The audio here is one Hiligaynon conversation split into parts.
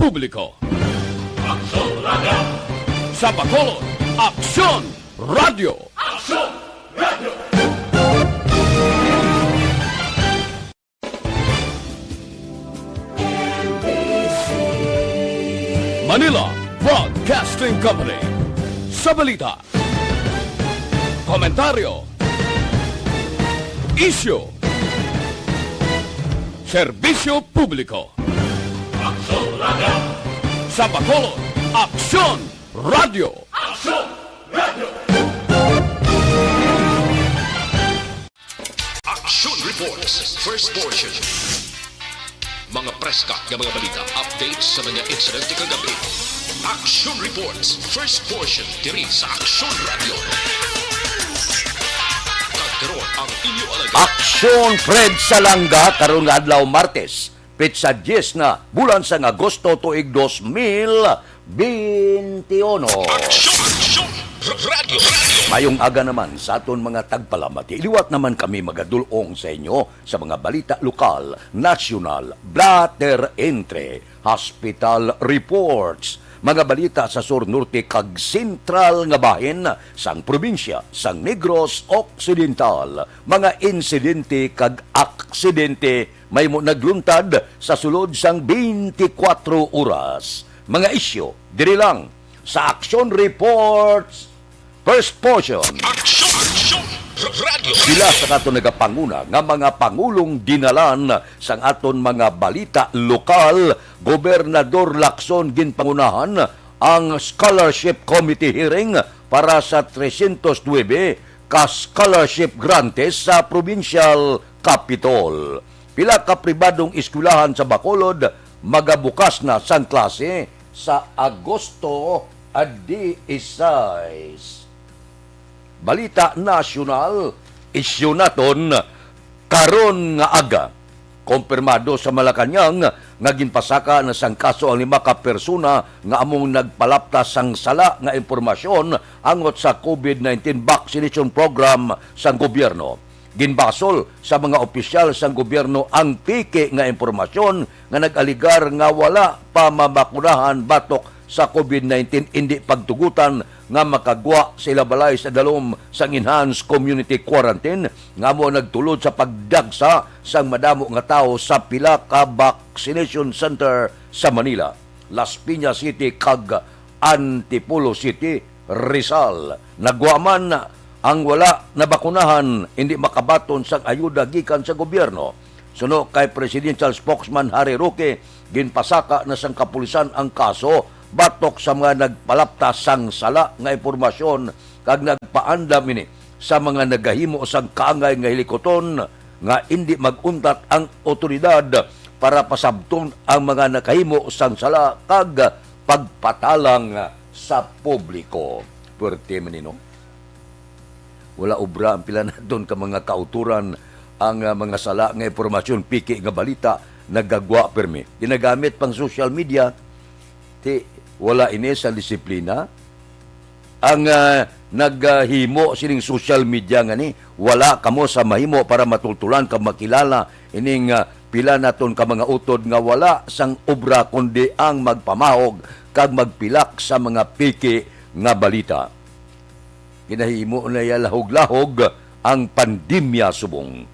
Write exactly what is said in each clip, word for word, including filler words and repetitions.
Publiko. Aksyon Radio! Sa Bacolod, Aksyon Radio! Aksyon Radio! Manila Broadcasting Company. Sa balita, komentaryo, isyu, serbisyo publiko. Aksyon Radio! Sa Bacolod, Aksyon Radio! Aksyon Radio! Action Reports, first portion. Mga preska nga mga balita, updates sa mga insidente kagabi. Action Reports, first portion, diri sa Action Radio. Kag karon ang inyo alagad. Aksyon Fred Salanga karon nga adlaw, Martes, petsa diyes na bulan sang Agosto, tuig dos mil benti uno. Aksyon! Aksyon! Radio! Radio! Mayong aga naman sa aton mga tagpalamati. Liwat naman kami magadul-ong sa inyo sa mga balita lokal, nasyonal, blotter entry, hospital reports, mga balita sa sur, norte, kag sentral nga bahin sang probinsya sang Negros Occidental, mga insidente kag aksidente mahimo nagluntad sa sulod sang twenty-four oras. Mga isyu diri lang sa Action Reports, first portion. Action! Action! Radio! Pila sa aton nagapanguna nga mga pangulong dinalan sang aton mga balita lokal, Gobernador Lacson, ginpangunahan ang Scholarship Committee hearing para sa trescientos nuebe ka scholarship grantees sa provincial capitol. Pila ka pribadong eskwelahan sa Bacolod magabukas na sang klase sa Agosto dieciséis. Balita nasyonal, isyu naton karon nga aga. Kompirmado sa Malacañang nga ginpasaka na sang kaso ang lima ka persona nga among nagpalapta sang sala nga impormasyon angot sa COVID nineteen vaccination program sang gobyerno. Ginbasol sa mga opisyal sang gobyerno ang peke nga impormasyon nga nag-alegar nga wala pa mabakunahan batok sa COVID nineteen, indi pagtugutan nga makagwa sa ila balay sa dalom sang enhanced community quarantine nga amo ang nagtulod sa pagdagsa sang madamo nga tawo sa pila ka vaccination center sa Manila, Las Piñas City, kag Antipolo City, Rizal. Nagwa man ang wala nabakunahan, hindi makabaton sang ayuda gikan sa gobyerno. Suno kay Presidential Spokesman Harry Roque, ginpasaka na sang kapulisan ang kaso batok sa mga nagpalapta sang sala nga impormasyon kag nagpaandam ini sa mga nagahimo sang kaangay nga hilikuton nga indi mag-untat ang awtoridad para pasabton ang mga nakahimo sang sala kag pagpatalang sa publiko. Puwerte man ni, no? Wala obra ang pila naton ka mga kautoran. Ang, ah, mga sala nga impormasyon, peke nga balita, nagagwa pirmi. Ginagamit pang social media, ti wala ini sa disiplina. Ang, ah, naghimo sining social media nga ni, wala kamo sa mahimo para matultulan kag makilala ining, ah, pila naton ka mga utod nga wala sang obra kundi ang magpamahog kag magpilak sa mga peke nga balita. Ginahimo na iya lahog-lahog ang pandemya subong.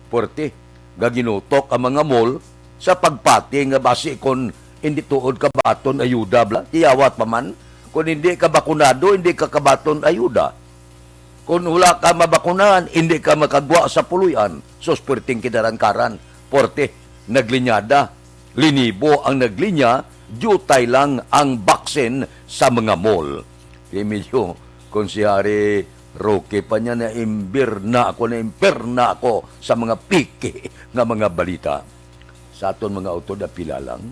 Puwerte nga ginutok ang mga mall sa pagpati nga basi kon indi tuod ka baton ayuda, bala, tiyawat pa man. Kon indi ka bakunado, indi ka kabaton ayuda. Kon wala ka mabakunahan, indi ka makagwa sa puloy-an. Sus, puwerteng kinarangkaran. Puwerte, naglinyada. Linibo ang naglinya, diutay lang ang baksin sa mga mall. Di medyo, kung si Hari Roque pa niya, naimbir na ako, naimpir na ako sa mga peke nga mga balita. Sa aton mga utod, apila lang,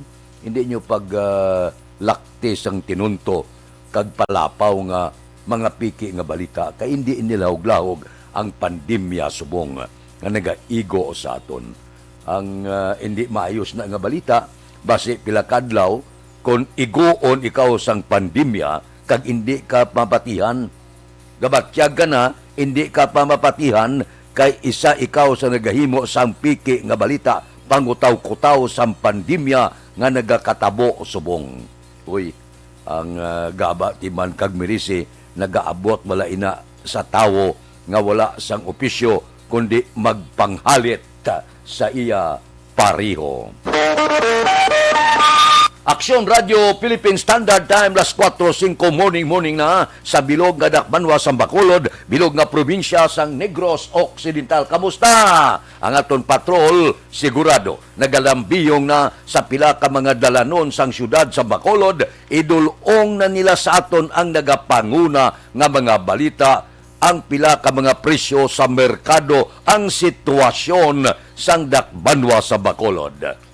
hindi nyo pag, ah, laktis ang tinunto kag palapaw nga mga peke nga balita, kay hindi ini lahog-lahog ang pandemya subong nga nagaigo sa aton. Ang, ah, hindi maayos na nga balita, basi pila ka adlaw, kon iguon ikaw sang pandemya kag indi ka mapatihan, gabatyag ka na, indi ka pa mapatihan, kay isa ikaw sa nagahimo sang peke nga balita, pangutaw-kutaw sang pandemya nga nagakatabo subong. Uy, ang, ah, Gaba, Timan, kag Mirisi nagaabot bala ina sa tawo nga wala sang opisyo kundi magpanghalit sa iya pareho. Aksyon Radio Philippine Standard Time, las kuwatro singko, morning, morning na sa bilog nga dakbanwa sang Bacolod, bilog nga probinsya sang Negros Occidental. Kamusta ang aton patrol? Sigurado nagalambiyong na sa pila ka mga dalanon sang siyudad sa Bacolod, idul-ong na nila sa aton ang nagapanguna nga mga balita, ang pila ka mga presyo sa merkado, ang sitwasyon sang dakbanwa sa Bacolod.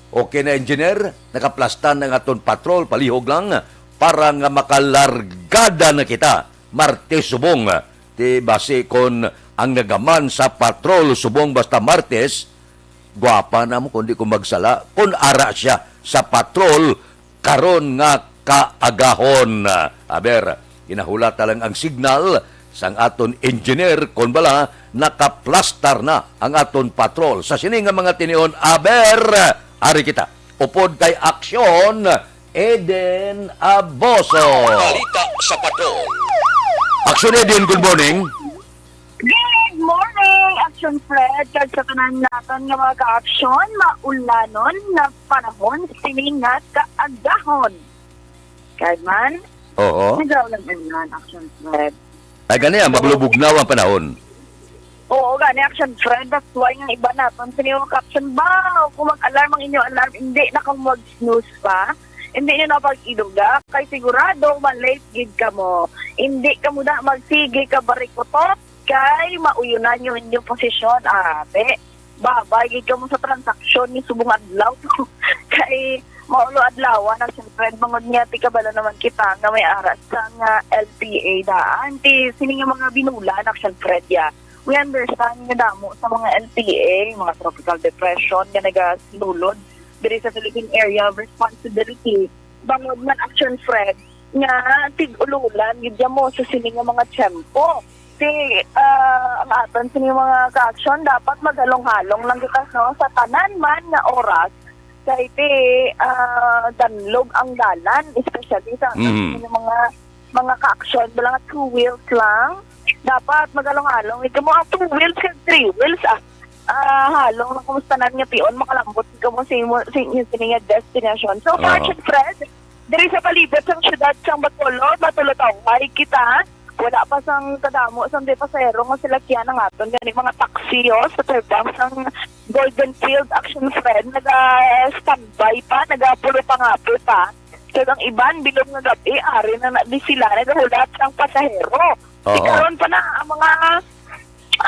Okay na, engineer, nakaplastan ang aton patrol, palihog lang para nga makalargada na kita. Martes subong, ti basi kon ang nagaman sa patrol subong basta Martes, gwapa na mo, kundi kung magsala, kung ara siya sa patrol karon nga kaagahon. Aber, ginahulata lang ang signal sang aton engineer, kon bala nakaplastar na ang aton patrol. Sa sini nga mga tinion, aber, ari kita. Upod kay Aksyon, Eden Aboso. Balita sa patrol. Aksyon, Eden, good morning. Good morning, Action Fred, kag sa tanan naton nga mga ka-aksyon, maulanon na panahon sini nga kaagahon. Kay man, Oo. Nagaulan-ulan, Action Fred. Ay, gani, ah, maglubugnaw ang panahon. Oo, gani, Action Fred. That's why nga iba naton sini mga ka-aksyon ba, kung mag-alarm ang inyo alarm, hindi na kamo mag-snooze pa. Hindi nyo na pag-iduga, kay sigurado ma-late gid kamo. Hindi kamo na magsige ka barikutot, kay mauyunan nyo inyong posisyon, abi. Babay gid kamo sa transaksyon ni subong adlaw. Kay maulo adlaw na, Action Fred, bangod nga ti kabalo naman kita nga may aras sang, ah, L T A daan. Ti sini nga mga binulan, Action Fred, ya. We understand nga damo sa mga L T A, mga tropical depression nga nagasilulod diri sa Philippine Area of Responsibility. Bangod man, Action Fred, nga tig-ululan gid mo sa sini nga mga tiyempo. Ti, ah, ang aton sini mga ka-aksyon, dapat maghalong-halong lang kita, no, sa tanan man nga oras. Kay ti, ah, danlog ang dalan, especially sa aton Mhm. sini mga, mga ka-aksyon, wala nga two wheels lang. Dapat maghalong-halong ito mo ang two wheels kag three wheels, ah. Ah, halong na kumusta na nga tion, makalambot ka mo sa imo, sa inyo, sa inyo destination. So, Oo. Action Fred, diri sa palibot sang siyudad sang Bacolod, matulotaway kita. Wala pa sang kadamo sang di pasahero nga sila kiyan ang aton gani mga taxi, oh, sa tubang sang Golden Field, Action Fred. Naga-standby pa, nagapulupangapol pa. Kag ang iban, bilog nga gab-i, ari na, na di sila nagahulat sang pasahero. Oo. Di karon pa na, ang mga,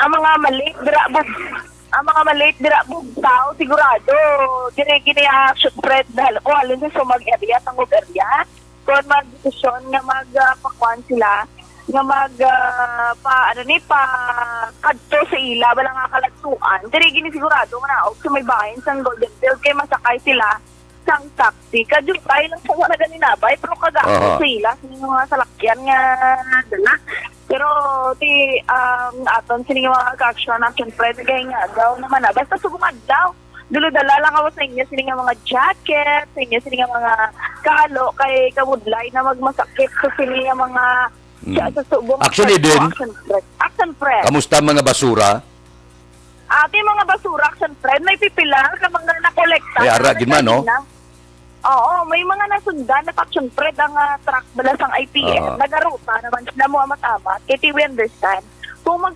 ang mga malate dira bug-, ang mga malate dira bugtaw, sigurado, dire gini, ah, Action Fred, dahil, o, halin sa sumag area, tangog area, kung magdesisyon nga mag, ah, pakuan sila, nga mag, ah, pa, ano ni, pa kadto sa ila, wala nga kaladtuan, dire gini sigurado, manaog sa may bahin sang Golden Field, kay masakay sila sang taxi. Kadugay lang sa mga ganinabay, pero kagapo Aha. sa ila, sa mga salakyan nga dala. Pero ti, um, aton sini nga mga ka-action, Action Fred, kay nga daw naman na. Basta subong adlaw, duludala lang ako sa inyo sini nga mga jacket, sa inyo sini nga mga kahalo, kay kabudlay na magmasakit sa sini nga mga Mm. sa, sa subong Actually, adlaw, din, Action Fred. Action Fred. Kamusta ang mga basura? Ati mga basura, Action Fred, may pipila ka mga nakolekta Ay, ara na gid man, no? kanina. Oo, may mga nasundan na, Action Fred, ang, ah, truck bala sang I P M. Ah. Nagaruta naman sila mo amat-amat. Kay ti we understand. Kung Amo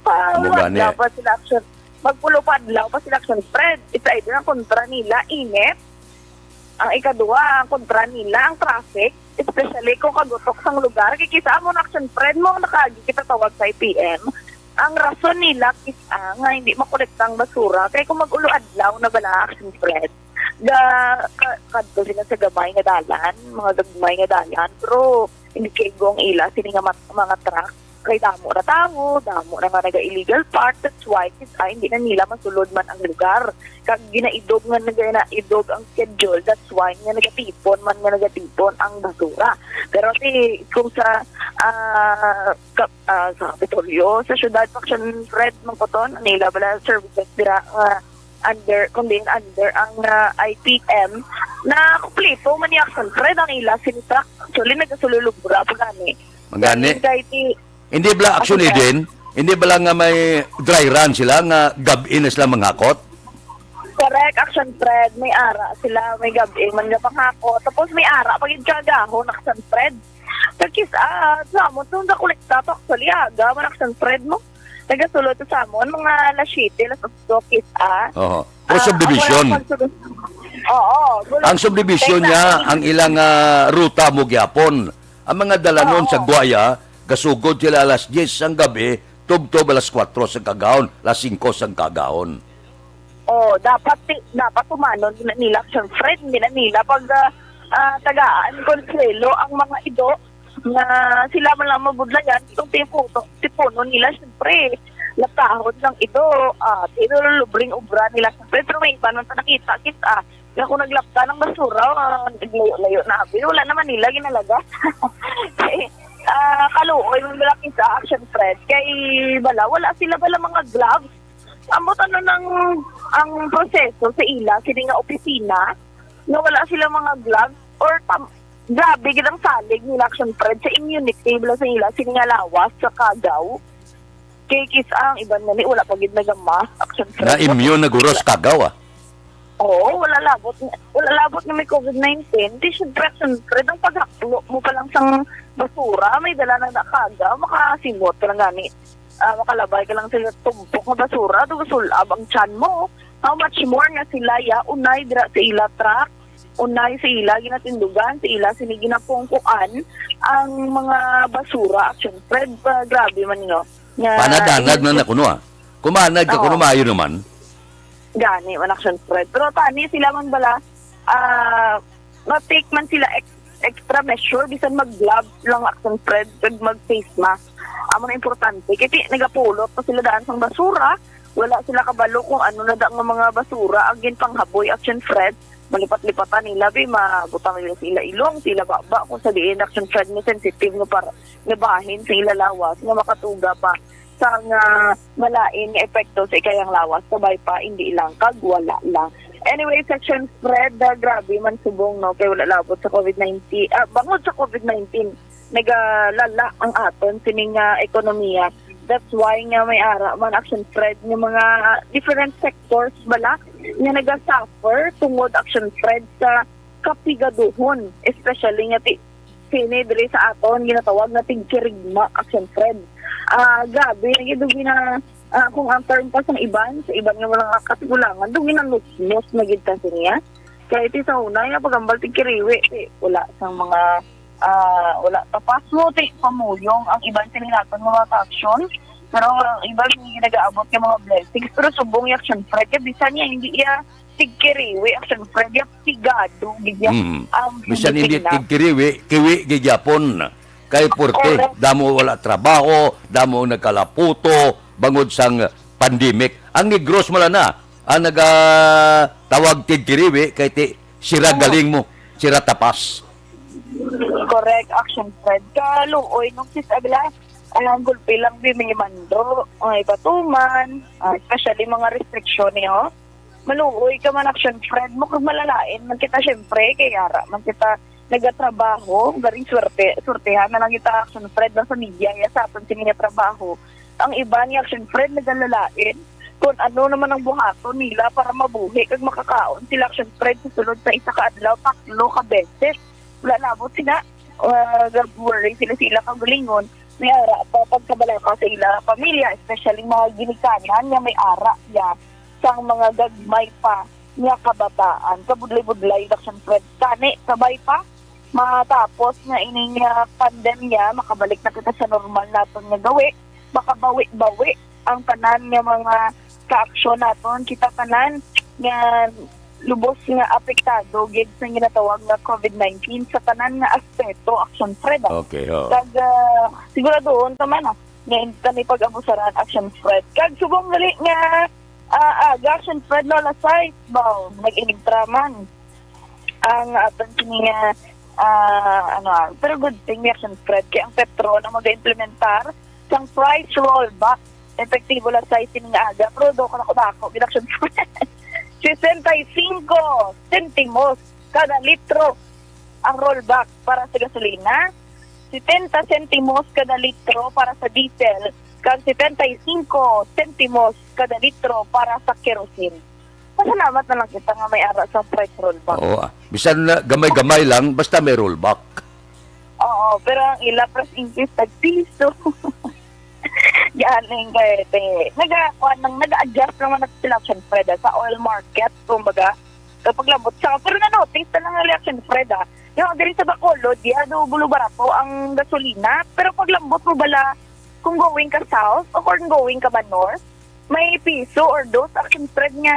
gani. magpa-, pa sila, Action, magpulo pa adlaw pa sila, Action Fred. It's either ang kontra nila, init. Ang ikaduha, ang kontra nila, ang traffic. Especially kung kagutok sang lugar. Kay kita mo na, Action Fred, mo nakaagi kita tawag sa I P M. Ang rason nila, kita nga hindi makolekta ang basura. Kay kung mag-ulo adlaw na bala, Action Fred, ga, ka, kadto sila sa gamay nga dalan, mga gagmay nga dalan, pero hindi kay gong ila, sini nga mat-, mga truck, kay damo na tawo, damo na nga naga-illegal park, that's why, kit-, ay, hindi na nila masulod man ang lugar. Kag ginaidog nga naganaidog ang schedule, that's why nga nagatipon man nga nagatipon ang basura. Pero ti, kung sa, ah, ka-, ah, sa Kapitolyo, sa syudad, Action Fred, Mangkoton, nila bala services dira nga under, kundi under ang, ah, I T M, na kumpleto man ni Action Fred ang ila sini truck. Actually, nagasululubra pa gani. Mangani. Galing kay ti-, Hindi bala, Action Fred, Eden, hindi bala nga may dry run sila nga gab-i na sila manghakot? Correct, Action Fred. May ara sila, may gab-i man nga panghakot. Tapos may ara pa gid kaagahon, Action Fred. Kag kis-a, sa amon, itong nakolekta to, actually, aga man, Action Fred, no? Nagasulod to sa amon, mga alas siyete, alas otso, kis-a. Oho. Pero Ah, subdivision. Wala pang sub-, oo, wala. Ang subdivision Kaya niya, sa ang ilang, ah, ruta mo gyapon. Ang mga dalanon sa Oo. Guaya, gasugod sila alas diyes sang gabi, tubtob alas kuwatro sang kagahon, alas singko sang kagahon. Oh, dapat ti-, dapat tumanon na nila, Action Fred, hindi na nila pag, ah, ah, tagaan, Consuelo, ang mga ido nga sila man lang mabudlayan, itong tipuno, tipuno nila, siyempre, laptahon sang ido, ah, tinulubring obra nila, siyempre, pero may iba nang nakita, kita, nga kung naglapta ng basura, ah, naglayo-layo na, abi, wala naman nila ginalaga. Eh, ah, kaluoy, man lang kita, Action Fred, kay bala, wala sila bala mga gloves, Ambot ano nang ang proseso sa ila, sini nga opisina, nga wala sila mga gloves or tam-, grabe gid ang salig nila, Action Fred, sa immunity bala sa ila, sini nga lawas sa kagaw. Kay kis-a ang iban nga ni, wala pa gid nagamask, Action Fred. Na immune na guro sa kagaw, ah. Oo, wala labot, wala labot nga may covid nineteen. Di, syempre, Action Fred, ang paghaklo mo pa lang sang basura, may dala na nakagaw, makasimot ka lang gani. Ah, makalabay ka lang sa tumpok nga basura, daw sul-ab ang tiyan mo. How much more nga sila, ya, unay dira sa ila truck, unay sa ila ginatindugan, sa ila sini ginapungkuan ang mga basura, Action Fred, ah, grabe man, no? Nga Panadanag na imposible na kuno, ah. Kumanag ka kuno, Oo. Maayo naman. Gani man, Action Fred. Pero tani sila man bala, ah, ma-take man sila ex-, extra measure, bisan mag-gloves lang, Action Fred, kag mag-face mask. Amo na importante. Kay ti-, nagapulot pa sila daan sang basura. Wala sila kabalo kung ano na da nga mga basura ang ginpanghaboy, Action Fred. Malipat-lipatan nila, bi, mabutang nila sa ila ilong, sa ila baba, kung sa diin, Action Fred, nga sensitive nga par-, nga bahin sa ila lawas, nga makatuga pa sa nga malain nga epekto sa ila lawas, kabay pa, hindi lang kag wala lang. Anyway, Action Fred, ah, grabe man subong, no, kay wala labot sa covid nineteen, ah, bangod sa covid nineteen, nagalala ang aton sining, ah, ekonomiya. That's why nga may ara man, Action Fred, nga mga different sectors bala nga nagasuffer tungod, Action Fred, sa kapigaduhon, especially nga ti-, sini diri sa aton ginatawag nga tigkirigma, Action Fred. Ah, grabe na gid ang gina-, ah, kung ang term pa sa iban, sa iban nga mga katigulangan, daw ginaluslos na gid ta sini, ah. Kay ti sa una nga paghambal tigkiriwi, ti wala sang mga, ah, wala tapas mo, ti pamuyong ang iban sini naton nga mga ka-action. Pero ang iban may ginagaabot nga mga blessings. Pero subong ni Action Fred, kay bisan niya hindi iya tigkiriwi, Action Fred, ya pigado gid ya Mm. ang Bisan hindi Pilipinas. Tigkiriwi, kiwi gid yapon. Kay porte, Correct. Damo wala trabaho, damo nagkalaputo, bangod sang pandemic. Ang Negros man lang na, ang nagatawag tigkiriwi, kay ti, sira Oo. Galing mo, sira tapas. Correct, Action Fred. Kaluoy, nung sis Agla, ang gulpi lang, bi, may mando, may patuman, ah, especially mga restriksyon, eh, oh. Maluoy ka man, Action Fred, mo kag malalain man kita, syempre, kay ara man kita nagatrabaho, garing swerte, swertehan na lang kita, Action Fred, lang sa media, ya sa aton sini nga trabaho. Ang iba ni Action Fred nagalalain kung ano naman ang buhaton nila para mabuhi kag makakaon sila, Action Fred, sa sulod sa isa ka adlaw, tatlo ka beses. Wala labot sila, ah, gag-worry sila sa ila kaugalingon. May ara pa pagkabalaka sa ila pamilya, especially mga ginikanan nga may ara ya sang mga gagmay pa nga kabataan. Kabudlay-budlay, Action Fred. Tani, kabay pa, matapos nga ining, ah, pandemya, makabalik na kita sa normal naton nga gawi, makabawi-bawi ang tanan nga mga kaaksyon naton. Kita tanan nga lubos nga apektado gid sa ginatawag nga covid nineteen sa tanan nga aspeto, Action Fred, ah. Okay, ho. Kag, ah, siguraduhon ta man, ah, nga hindi ta ni pag-abusaran, Action Fred. Kag subong gali nga, ah, aga, Action Fred, no, alas sais, baw, nag-inigtraman ang aton sini nga, ah, ano, ah, pero good thing ni Action Fred, kay ang Petron ang mag-implementar sang price rollback. Epektibo alas sais sini nga aga, pero do ko na ko dako, gid, Action Fred. sesenta y cinco sentimos kada litro ang rollback para sa gasolina, setenta sentimos kada litro para sa diesel, kag setenta y cinco sentimos kada litro para sa kerosene. Pasalamat na lang kita nga may ara sa price rollback. Oo, ah. Bisan na gamay-gamay lang, basta may rollback. Oo, pero ang ila price increase tag piso. Galing kay te. Naga, kuwan lang, nag-adjust naman na sila, syempre, dahil sa oil market, kumbaga, kapag labot sa, pero na-notice na lang nila, syempre, da. Yung diri sa Bacolod, di ado gulo barato ang gasolina, pero pag labot mo bala, kung going ka south o kung going ka ba north, may piso or dos, ah, syempre, nga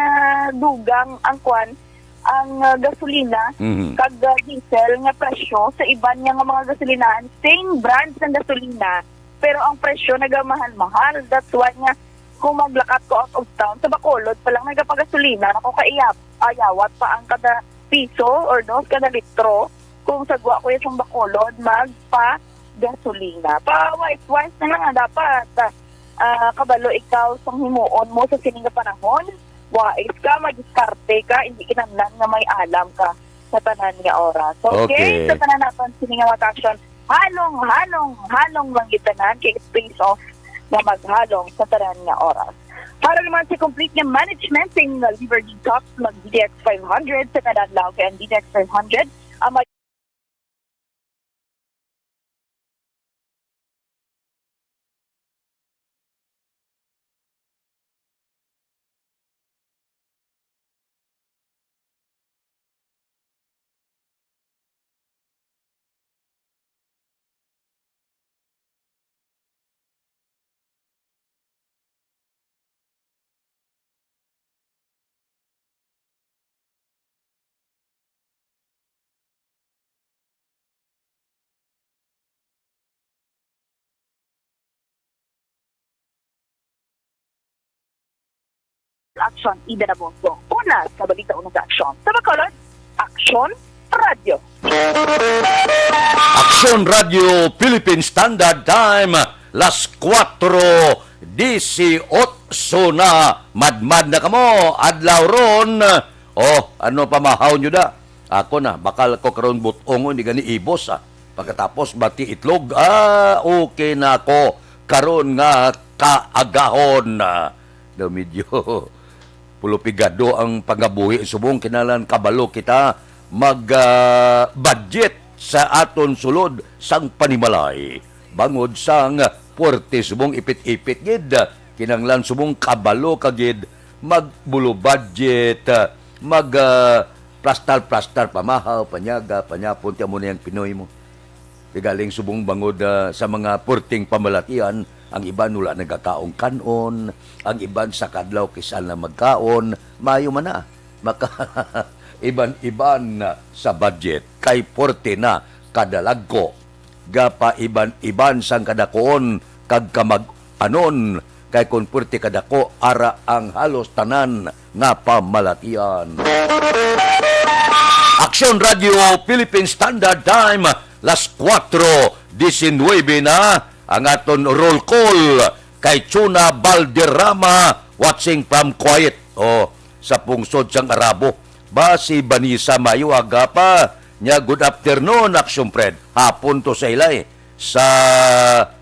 dugang ang kuwan, ang, ah, gasolina, Mhm. kag, ah, diesel nga presyo sa iban nga, nga mga gasolinahan, same brand sang gasolina, pero ang presyo nagamahal-mahal. That's why nga kung maglakat ko out of town, sa Bacolod pa lang nagapagasolina na ko, kay iyap-, ayawat pa ang kada piso or dos kada litro. Kung sa gwa ko yung Bacolod, magpa-gasolina. Pa wise-wise na lang nga dapat, ah, kabalo ikaw sang himuon mo sa sining nga panahon. Wais ka, madiskarte ka, hindi kinahanglan nga may alam ka sa tanan nga oras. Okay? Okay. Sa tanan naton sini nga mga action, halong, halong, halong lang gid tanan kay space off nga maghalong sa tanan nga oras. Para naman sa complete nga management sa inyong liver detox, mag D D X five hundred sa kada adlaw, kay ang D D X five hundred ang mag- Aksyon, Ida Nabonso. Una sa balita, una sa aksyon. Sa Bacolod, Aksyon Radio. Aksyon Radio Philippine Standard Time, las kuwatro disiotso na. Madmad na kamo, adlaw ron. Oh, ano pa mahaw nyo da? Ako na, bakal ko karon butongon ni gani ibos, ah. Pagkatapos, bati itlog, ah, okay na ako. Karon nga kaagahon, ah, daw medyo pulupigado ang pangabuhi subong, kinahanglan kabalo kita mag, ah, budget sa aton sulod sang panimalay. Bangod sang puwerte subong ipit-ipit gid, kinahanglan subong kabalo ka gid magbulo budget, mag, ah, plastar-plastar, pamahaw, panyaga, panyapon, ti amo na yang Pinoy mo. Kay galing subong bangod, ah, sa mga purting pamalatian, ang iban wala nagakaon kan-on, ang iban sa kadlaw kis-a lang magkaon, maayo man na. Maka-, iban-iban na sa budget, kay purte na kadalagko, gapaiban-iban sang kadakuon kag kamag-anon, kay kon purti kadako, ara ang halos tanan nga pamalatian. Aksyon Radio Philippine Standard Time, las kuwatro disinuybe na ang aton roll call kay Chuna Valderrama, watching from Kuwait, o sa pungsod sang Arabo. Ba, si Vanessa Mayo, aga pa niya, good afternoon, Action Fred. Hapon to sa ilay, sa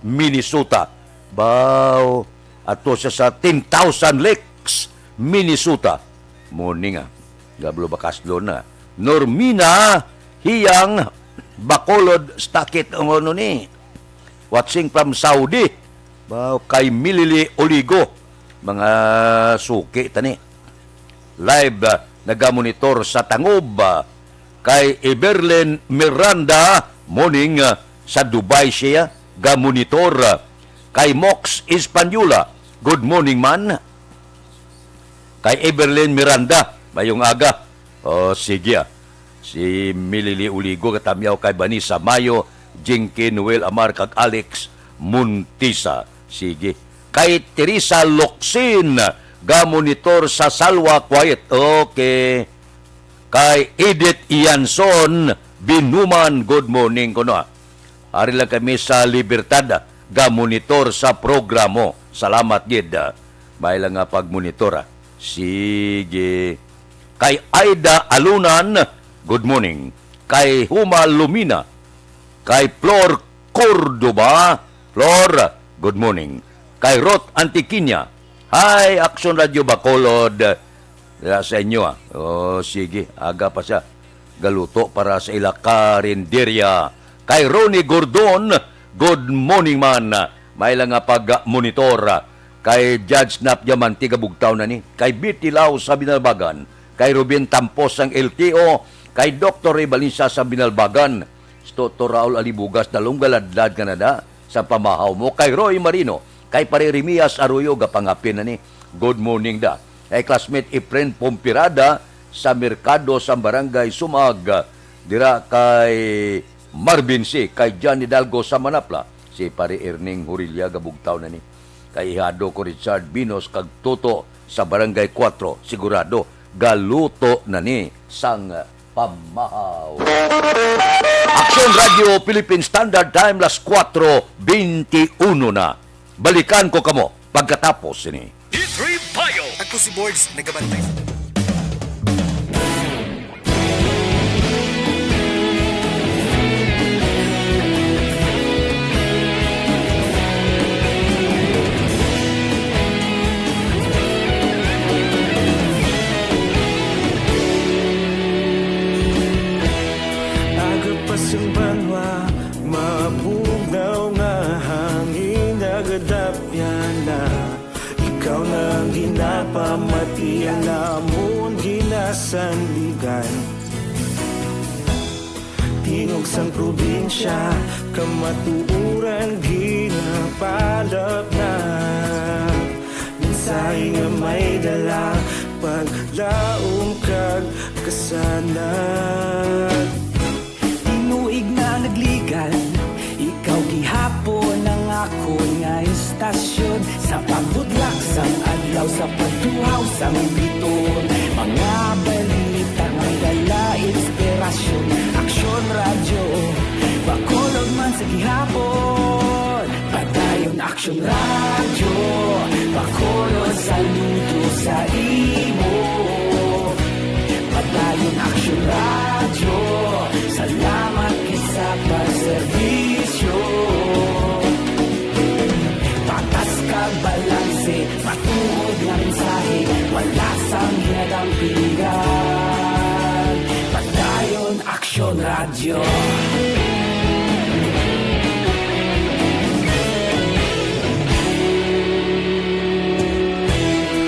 Minnesota. Baw, ato siya sa Ten Thousand Lakes, Minnesota. Morning, ah. Gablo bakas doon na. Normina Hiyang Bacolod Stakit, ang ano ni? Watching from Saudi. Baw, kay Milili Oligo. Mga suki, tani. Live, ah, nagamonitor sa Tangob, ah, kay Everlyn Miranda, morning, ah, sa Dubai siya, gamonitor, ah, kay Mox Española, good morning man. Kay Everlyn Miranda, mayong aga. O, sige, ah. Si Milili Uligo, katamyaw kay Vanessa Mayo, Jinky, Noel Amar, kag Alex Montisa. Sige. Kay Teresa Locsin, gamonitor sa Salwa, Kuwait. Okay. Kay Edith Ianson Binuman, good morning kuno, ah. Ari lang kami sa Libertad, ah, gamonitor sa programo. Salamat gid, ah. May lang nga pagmonitor, ah. Sige. Kay Aida Alunan, good morning. Kay Huma Lumina, kay Flor Cordoba, Flor, good morning. Kay Ruth Antiquiña, hi, Action Radio Bacolod. Dira sa inyo, ah. Oh, sige, aga pa siya. Galuto para sa ila karinderya. Kay Ronnie Gordon, good morning man. May lang nga pag-monitor. Kay Judge Nap Diamante, Kabugtaw na ni. Kay Betty Lau sa Binalbagan. Kay Ruben Tampos sang L T O. Kay Doktor Ray Valencia sa Binalbagan. Si Doktor Raul Alibugas, dalong galadlad ka na da sa pamahaw mo. Kay Roy Marino, kay Pare Remias Arroyo, gapangapin na ni. Good morning da. Kay classmate Efren Pompirada sa merkado sa Barangay Sumag, dira kay Marvin C, kay John Hidalgo sa Manapla, si Pare Erning Hurilla, gabugtaw na ni. Kay ihado ko Richard Binos kag Toto sa Barangay Cuatro, sigurado galuto na ni sang pamahaw. Action Radio Philippine Standard Time, las kuwatro beintiuno na. Balikan ko kamo pagkatapos sini. Ako si Bords, nagabantay. Aga pa sang banwa, mabugnaw nga hangin nagadapyan na. Ikaw na ang ginapamatian, amon ginasandigan. Tingog sang probinsya, kamatuoran ginapalapnag. Mensahe nga may dala, paglaom kag kasanag. Tinuig na nagligan, ikaw gihapon ang akon nga istasyon. Sa pagbudlak sang adlaw, sa pagtuhaw sang biton, mga balita may dala inspirasyon. Aksyon Radyo Bacolod man sa gihapon. Padayon Aksyon Radyo Bacolod, saludo sa imo. Padayon Aksyon Radyo, salamat gid sa pagserbisyo. Patas kag balanse, matuod nga mensahe, wala sang ginadampigan. Padayon Aksyon Radyo.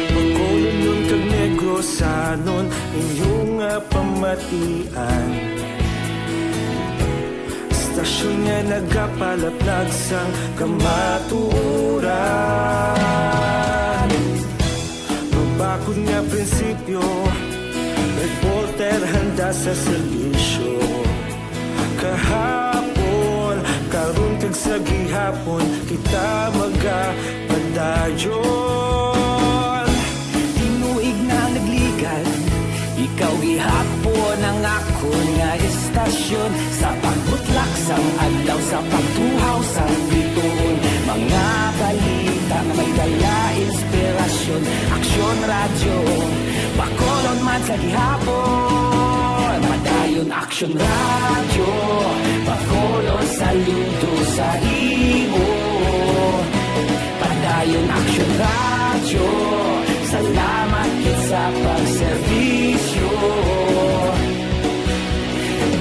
Bacolodnon kag Negrosanon, inyo nga pamatian. Istasyon nga nagapalaplag sang kamatuoran. Mabakod nga prinsipyo, reporter handa sa serbisyo. Kahapon, karon kag sa gihapon, kita magapadayon. Tinuig na nagligan, ikaw gihapon ang akon nga istasyon. Sa pagbutlak sang adlaw, sa pagtuhaw sang bituon, mga balita nga may dala inspirasyon. Aksyon Radyo Bacolod man sa gihapon. Padayon Aksyon Radyo Bacolod, saludo sa imo. Padayon Aksyon Radyo, salamat gid sa pagserbisyo.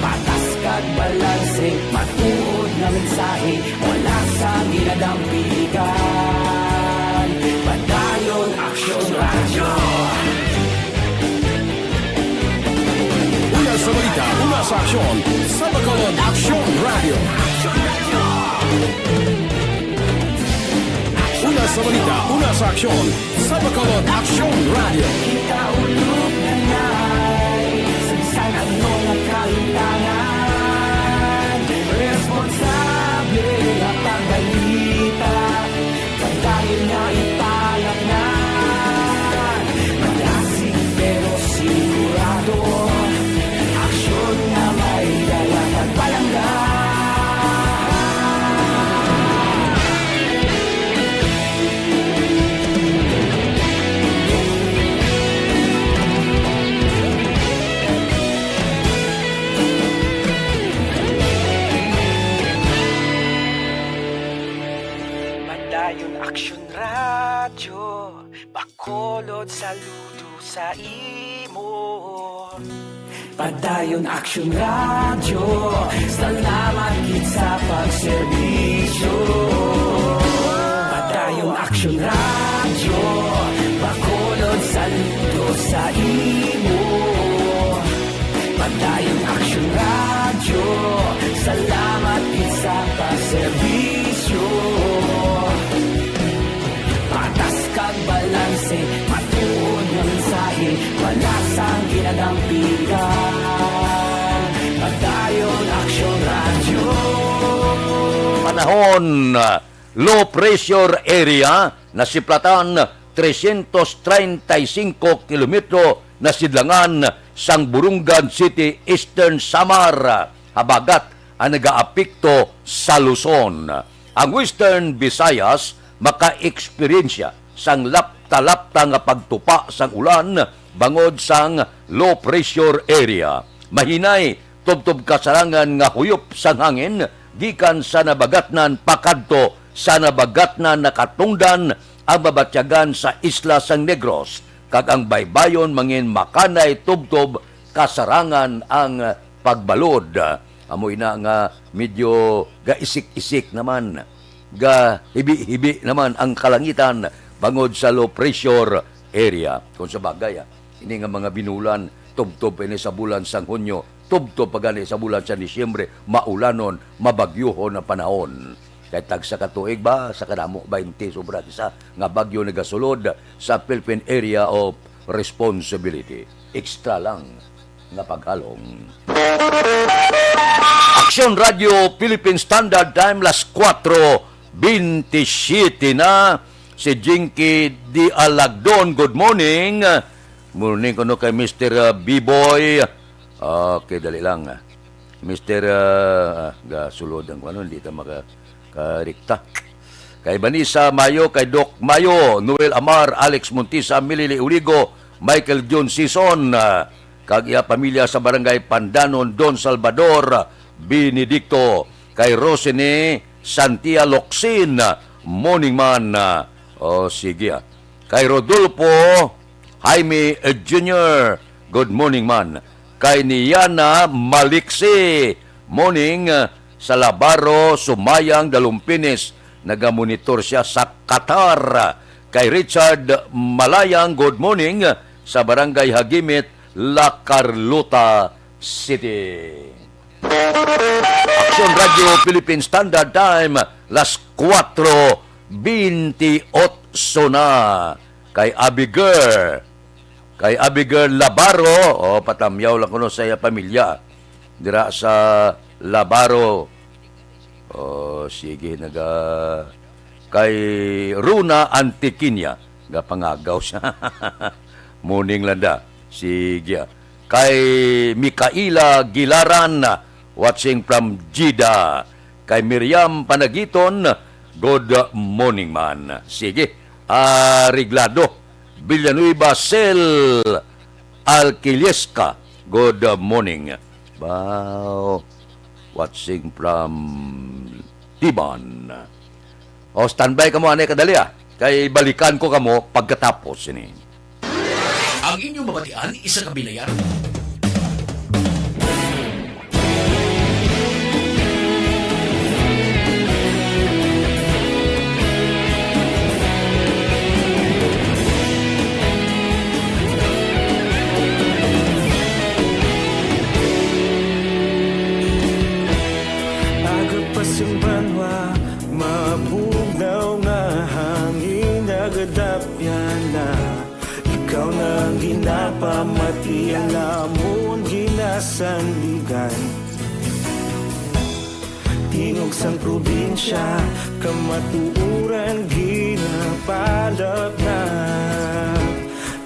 Patas kag balanse, matuod nga mensahe, wala sang ginadampigan. Padayon Aksyon Radyo. Una sa balita, una sa aksyon, sa Bacolod Aksyon Radyo. Una sa balita, una sa aksyon, sa Bacolod Aksyon Radyo. Kita ulog na nay, sa bisan ano nga kahimtangan, responsable nga pagbalita. Pagkayon nga ipalatnan, malasig pero sigurado. Aksyon nga may dala kag palangga. Aksyon Radyo, Bacolod, saludo sa imo. Padayon Aksyon Radyo, salamat gid sa pagserbisyo. Padayon Aksyon Radyo, Bacolod, saludo sa imo. Padayon Aksyon Radyo, salamat gid sa pagserbisyo. Patas kag balanse, matuod nga mensahe, wala sang ginadampigan. Padayon Aksyon Radyo. Panahon, low pressure area, nasiplatan trescientos treinta y cinco kilometro na sidlangan sang Borongan City, Eastern Samar, habagat ang nagaapekto sa Luzon. Ang Western Visayas maka-eksperyensya sang lapta-lapta nga pagtupa sang ulan bangod sang low pressure area. Mahinay tubtob kasarangan nga huyop sang hangin gikan sa nabagatnan pakadto sa nabagatnan nakatungdan ang mabatyagan sa isla sang Negros, kag ang baybayon mangin makanay tubtob kasarangan ang pagbalod. Amo ina nga medyo gaisik-isik naman, gahibi-hibi naman ang kalangitan bangod sa low pressure area. Kung sa bagay, ah, ini nga mga binulan, tubtob pa ini sa bulan sang Hunyo, tubtob pa gani sa bulan sa Disyembre, maulanon, mabagyohon ang panahon. Kay tagsa ka tuig ba, sa kadamo, baynte sobra kisa nga bagyo nagasulod sa Philippine Area of Responsibility. Extra lang nga paghalong. Aksyon Radyo Philippine Standard Time, las kuwatro bintisiete na. Si Jinky D. Alagdon, good morning. Morning kuno kay Mister, uh, B-Boy. Okay, dali lang. Mister, uh, ah, gasulod ang ano, hindi ta maka-, karikta. Kay Vanessa Mayo, kay Doc Mayo, Noel Amar, Alex Montisa, Milili Uligo, Michael John Sison, ah, kag iya pamilya sa Barangay Pandanon, Don Salvador Benedicto, kay Rosene Santia Locsin, morning man. Ah, oh, sige, ah. Kay Rodolfo Jaime Junior, good morning man. Kay Niana Maliksi, morning. Sa Labaro, Sumayang Dalumpinis, nagamonitor siya sa Qatar. Kay Richard Malayang, good morning, sa Barangay Hagimit, La Carlota City. Aksyon Radyo Philippine Standard Time, las kuwatro bintiocho na. Kay Abigail, kay Abigail Labaro, oh, patamyaw lang kuno sa iya pamilya dira sa Labaro. Oh, sige, naga-, kay Runa Antiquiña, gapangagaw siya. Morning, Landa. Sige. Kay Mikaela Gilaran, watching from Jeddah. Kay Miriam Panagiton, good morning man. Sige. Areglado Villanueva, Sel Alquilesca, good morning. Wow. Watching from Tiban. O, standby kamo, anay kadali, ah. Kay balikan ko kamo pagkatapos sini. Ang inyong mabatian, isa ka binayar. Aga pa sing banwa, mabugnaw nga hangin, nagadapyan na. Ikaw na ang ginapamati, ang amon ginasandigan. Tingog sang probinsya, kamatuoran ginapalapnap.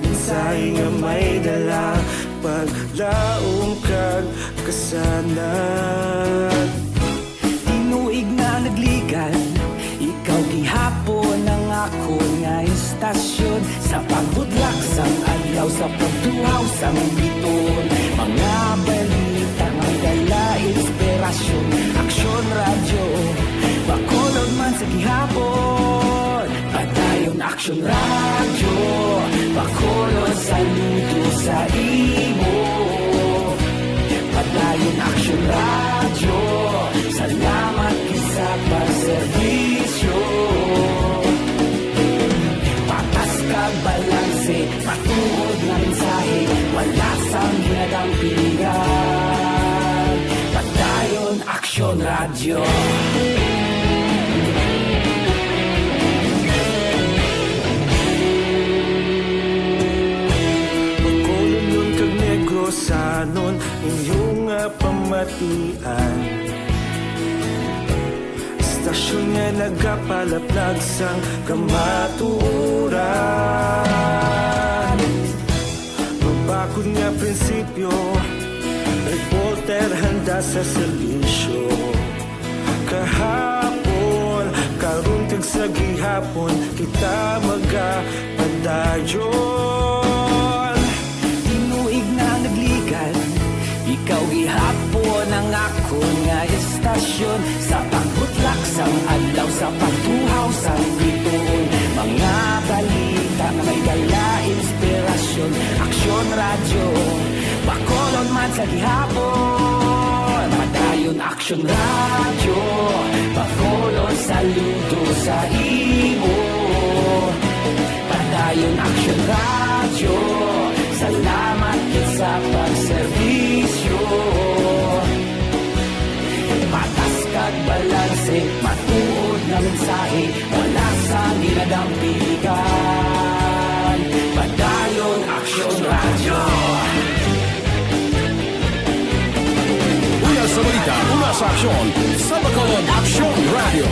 Mensahe nga may dala, paglaom kag kasanag. Tinuig na nagligan, ikaw gihapon ang akon nga istasyon. Sa pagbudlak sang adlaw, sa pagtuhaw sang biton, mga balita nga dala inspirasyon. Aksyon Radyo, Bacolod man sa gihapon. Aksyon Radyo, Bacolod, saludo sa imo. Padayon Aksyon Radyo, salamat gid sa pagserbisyo. Patas kag balanse, matuod nga mensahe, wala sang ginadampigan. Padayon Aksyon Radyo. Bacolodnon kag Negrosanon, inyo nga pamatian. Estasyon nga nagapalaplag sang kamatuoran. Mabakod nga prinsipyo, reporter handa sa serbisyo. Kahapon, karon kag sa gihapon, kita magapadayon. Tinuig na nagligan, ikaw gihapon ang akon nga estasyon. Sa pagbutlak sang adlaw, sa pagtuhaw sang bituon, mga balita nga may dala inspirasyon. Aksyon Radyo, Bacolod man sa gihapon. Padayon Aksyon Radyo, Bacolod, saludo sa imo. Padayon Aksyon Radyo, salamat gid sa pagserbisyo. Patas kag balanse, matuod nga mensahe, wala sang ginadampigan. Padayon Aksyon Radyo. Una sa balita, una sa aksyon, sa Bacolod Aksyon Radyo.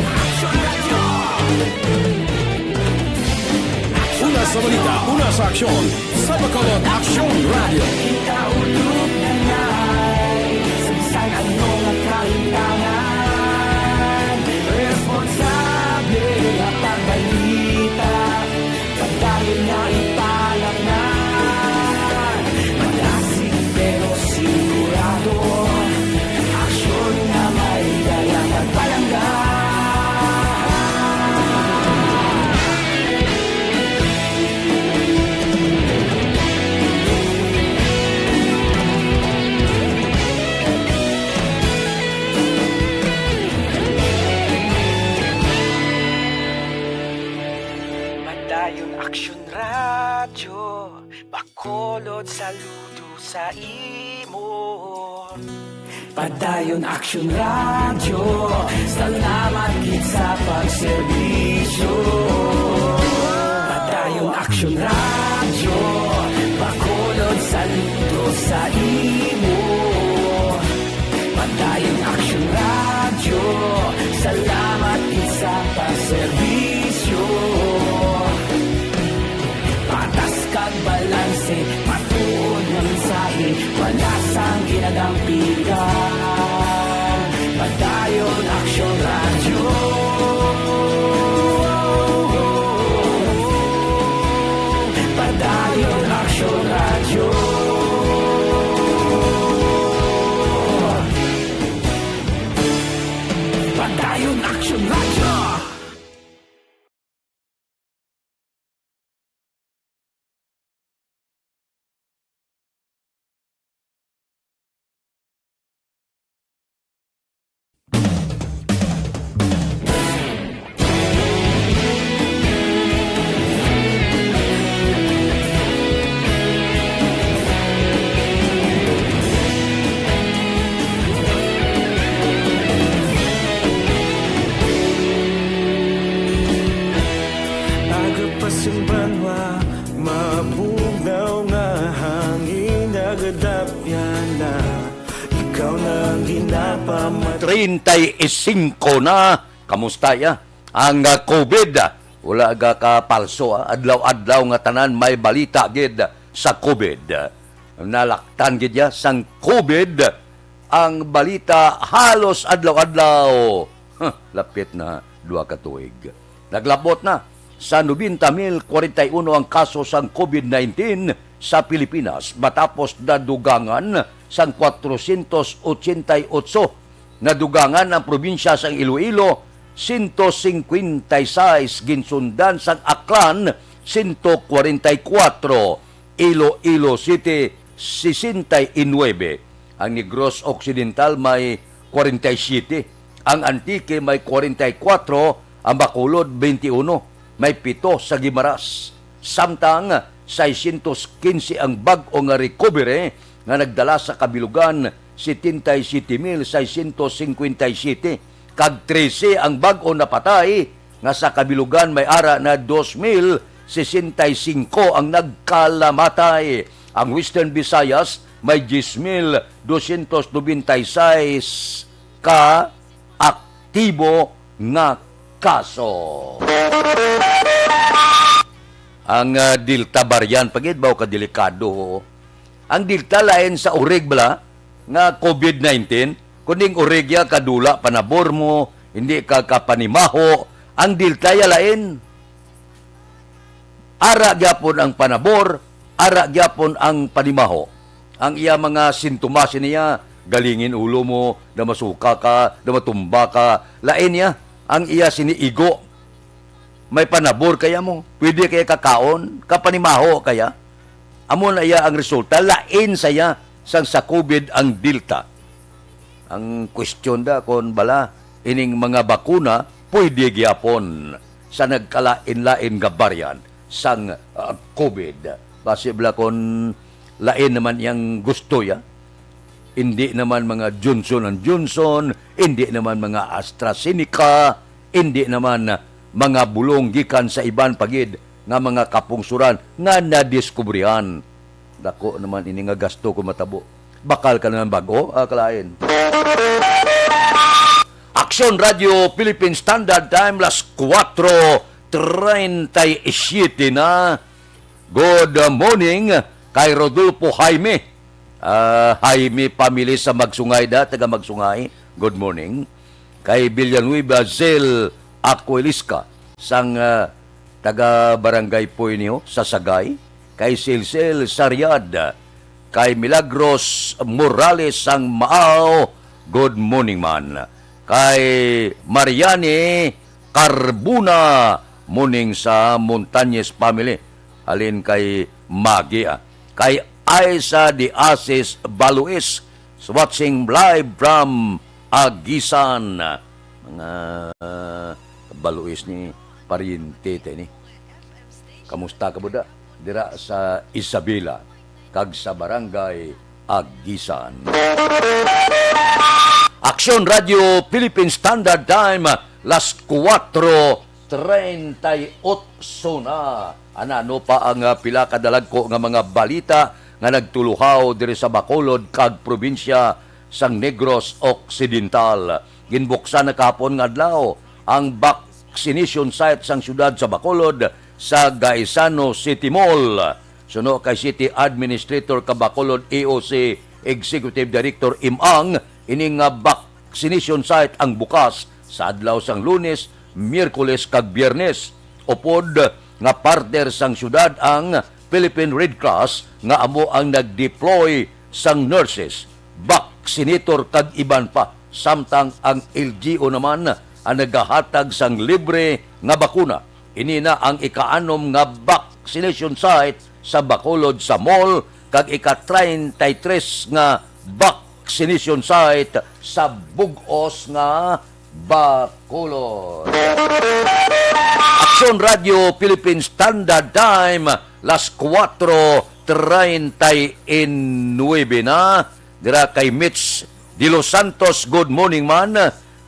Una sa balita, una sa aksyon, sa Bacolod Aksyon Radyo. Kita ulog na ngay, sa bisan ano nga kahintangan, responsable nga pagbalita. Padayon nga ipalapnan, malasig pero sigurado, aksyon nga may dala nga palangga. Padayon Aksyon Radyo, Bacolod, saludo sa imo. Padayon Aksyon Radyo, salamat gid sa pagserbisyo. Padayon Aksyon Radyo, Bacolod, saludo sa imo. Padayon Aksyon Radyo, salamat gid sa pagserbisyo. Patas kag balanse, matuod nga mensahe, wala sang ginadampigan. Padayon Aksyon Radyo. Padayon Aksyon Radyo. Padayon Aksyon Radyo. Aga pa sing banwa, mabugnaw nga hangin nagadapyan na. Ikaw na ang ginapamat- Treinta y cinco na. Kamusta ya? Ang, ah, COVID, ah, wala ga ka palso, ah. Adlaw-adlaw nga tanan may balita gid sa COVID. Nalaktan gid ya sang COVID ang balita halos adlaw-adlaw. Huh, lapit na dua ka tuig. Naglabot na sa noventa mil kwarenta y uno ang kaso sang COVID nineteen sa Pilipinas, matapos nadugangan sang kwatrocientos ochenta y ocho. Nadugangan ang probinsya sang Iloilo sento singkwenta y seis, ginsundan sang Aklan, sento kwarenta y kuwatro, Iloilo City, sesenta y nuebe. Ang Negros Occidental may kwarenta y siyete, ang Antique may kwarenta y kuwatro, ang Bacolod, bente uno, may pito sa Guimaras. Samtang seiscientos quince ang bag-o nga recovery nga nagdala sa kabilugan, setenta y siete mil seiscientos cincuenta y siete, kag trese ang bag-o napatay, nga sa kabilugan may ara na dos mil sesenta y singko ang nagkalamatay. Ang Western Visayas may diyes mil dosyentos nobenta y seis ka aktibo nga kaso. Ang, ah, Delta variant pa gid ba, o kadelikado? Ang Delta lain sa urig bala nga covid nineteen, kuning urig ya kadula panabor mo, hindi ka kapanimaho. Ang Delta ya lain. Ara gyapon ang panabor, ara gyapon ang panimaho. Ang iya mga sintomas niya, galingin ulo mo, na masuka ka, na matumba ka. Lain niya, ang iya sini igo. May panabor kaya mo, pwede kaya kakaon, kapanimaho kaya. Amo na iya ang resulta, lain saya sang sa covid ang Delta. Ang question da kon bala ining mga bakuna pwede gyapon sa nagkalain-lain nga variant sang, ah, covid. Basi bala kon lain naman iyang gusto ya. Hindi naman mga Johnson and Johnson, hindi naman mga AstraZeneca, hindi naman mga bulong gikan sa iban pa gid nga mga kapungsuran nga nadiskubrihan. Dako naman ini nga gasto kung matabo. Bakal ka naman bag-o, ah, kalain. Aksyon Radio Philippine Standard Time, las kuwatro treinta y siete na. Good morning kay Rodolfo Jaime. Ah, Jaime family sa Magsungay da, taga Magsungay. Good morning. Kay Villanueva Zel Aquiliska sang, ah, taga Barangay Puinio sa Sagay. Kay Silsil Sariad, kay Milagros Morales sang Maaw, good morning man. Kay Mariani Carbona, morning sa Montañez family. Halin kay Magi, ah. Kay Aisa de Asis Baluis, watching live from Aguisan. Mga Baluis ni paryente ta ini. Kamusta ka, buda? Dira sa Isabela kag sa Barangay Aguisan. Aksyon Radio Philippine Standard Time, las kuwatro treinta y ocho na. Anano pa ang, ah, pila ka dalagko nga mga balita nga nagtuluhaw diri sa Bacolod kag probinsya sang Negros Occidental. Ginbuksan na kahapon nga adlaw ang vaccination site sang siyudad sa Bacolod sa Gaisano City Mall. Suno kay City Administrator ka Bacolod, E O C Executive Director Imang, ini nga vaccination site ang bukas sa adlaw sang Lunes, Miyerkules kag Biyernes. Upod nga partner sang siyudad ang Philippine Red Cross nga amo ang nag-deploy sang nurses, vaccinator kag iban pa, samtang ang L G U naman ang nagahatag sang libre nga bakuna. Ini na ang ikaanom nga vaccination site sa Bacolod sa mall kag ika-treinta y tres nga vaccination site sa bug-os nga Bacolod. Aksyon Radio Philippine Standard Time, las kuwatro treinta y nuebe na. Dira kay Mitch De Los Santos, good morning man.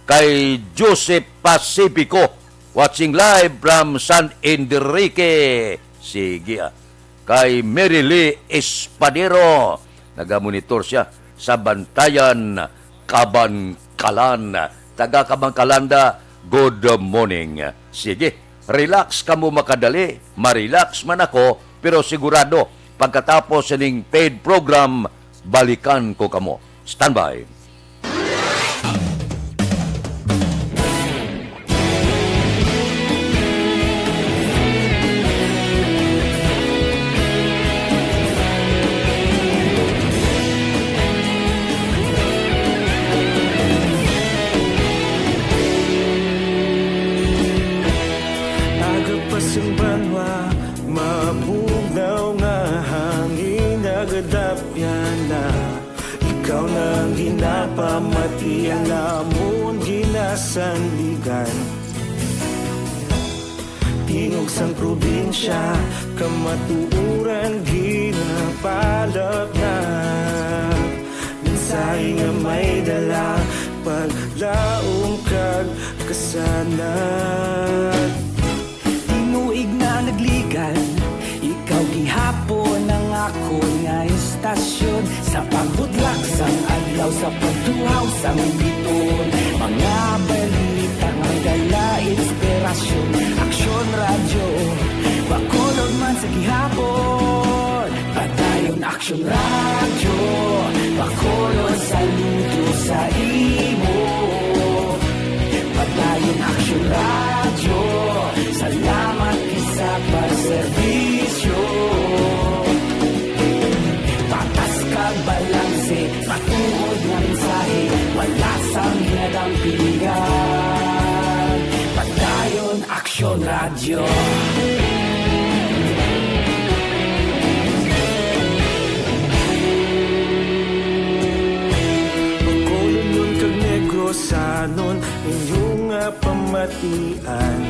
Kay Joseph Pacifico, watching live from San Enrique. Sige, ah. Kay Mary Lee Espadero, nagamonitor siya sa Bantayan, Kabankalan. Taga Kabankalan da, good morning. Sige, relax kamo makadali, ma-relax man ako, pero sigurado, pagkatapos sining paid program, balikan ko kamo. Standby. sandigan. Tingog sang probinsya, kamatuoran ginapalapnap. Mensahe nga may dala, paglaom kag kasanag. Tinuig na nagligan, ikaw gihapon ang akon nga istasyon. Sa pagbutlak sang adlaw, sa pagtuhaw sang bituon, mga balita nga dala inspirasyon. Aksyon Radyo, Bacolod man sa gihapon. Padayon Aksyon Radyo, Bacolod, saludo sa imo. Padayon Aksyon Radyo, salamat gid sa pagserbisyo. Patas kag balanse, matuod nga mensahe, wala sang ginadampigan. Padayon Aksyon Radyo. Bacolodnon kag Negrosanon, inyo nga pamatian.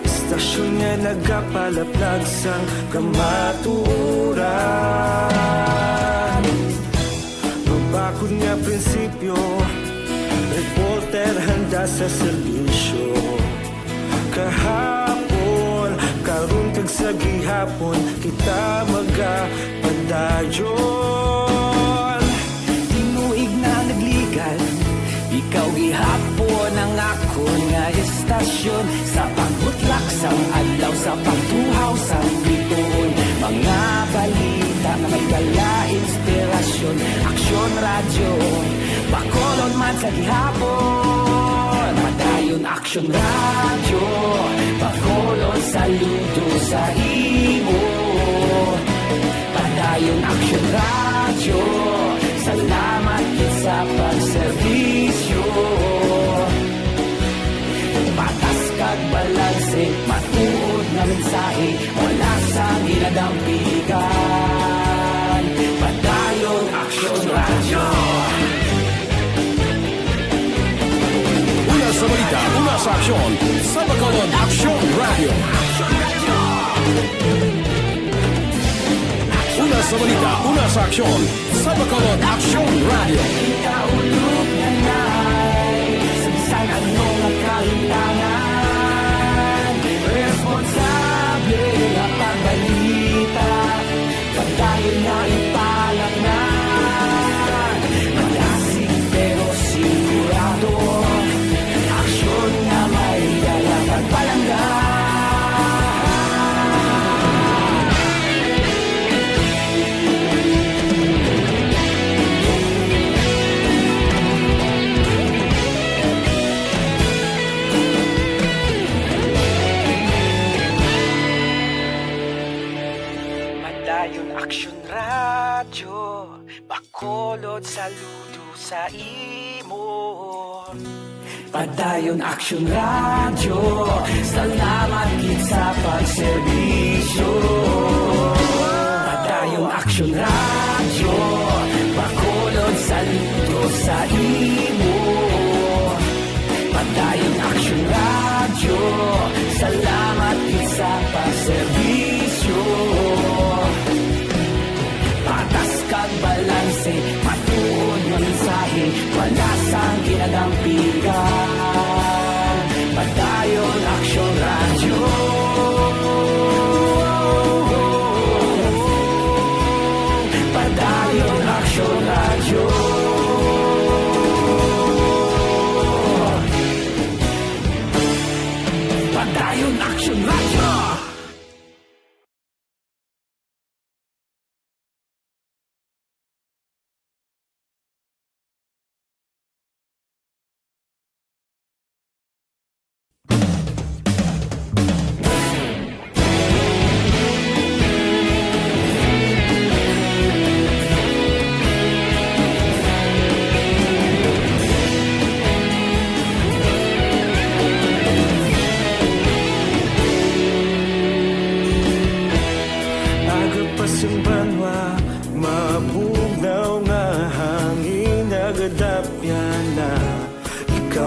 Istasyon nga nagapalaplag sang kamatuoran. Mabakod nga prinsipyo, reporter handa sa serbisyo. Kahapon, karon kag sa gihapon, kita magapadayon. Tinuig na nagligan, ikaw gihapon ang akon nga istasyon. Sa pagbutlak sang adlaw, sa pagtuhaw sang bituon, mga balita nga may dala inspirasyon. Aksyon Radyo, Bacolod man sa gihapon. Padayon Aksyon Radyo, Bacolod, saludo sa imo. Padayon Aksyon Radyo, salamat gid sa pagserbisyo. Patas kag balanse, matuod nga mensahe, wala sang ginadampigan. Padayon Aksyon Radyo. Una sa balita, una sa aksyon, sa Bacolod Aksyon Radyo. Una sa balita, una sa aksyon, sa Bacolod Aksyon Radyo. Kita ulog na nai, sa bisan ano nga kahintangan. Responsable nga pagbalita, padayon na ipalatnan. Magasig pero sigurado, aksyon nga may dala kag palangga. Padayon Aksyon Radyo, Bacolod, saludo sa imo. Padayon Aksyon Radyo, salamat gid sa pagserbisyo. Padayon Aksyon Radyo, Bacolod, saludo sa imo. Padayon Aksyon Radyo, salamat gid sa pagserbisyo. Patas kag balanse, matuod nga mensahe, wala sang ginadampigan. Padayon Aksyon Radyo. Padayon Aksyon Radyo. Padayon Aksyon Radyo.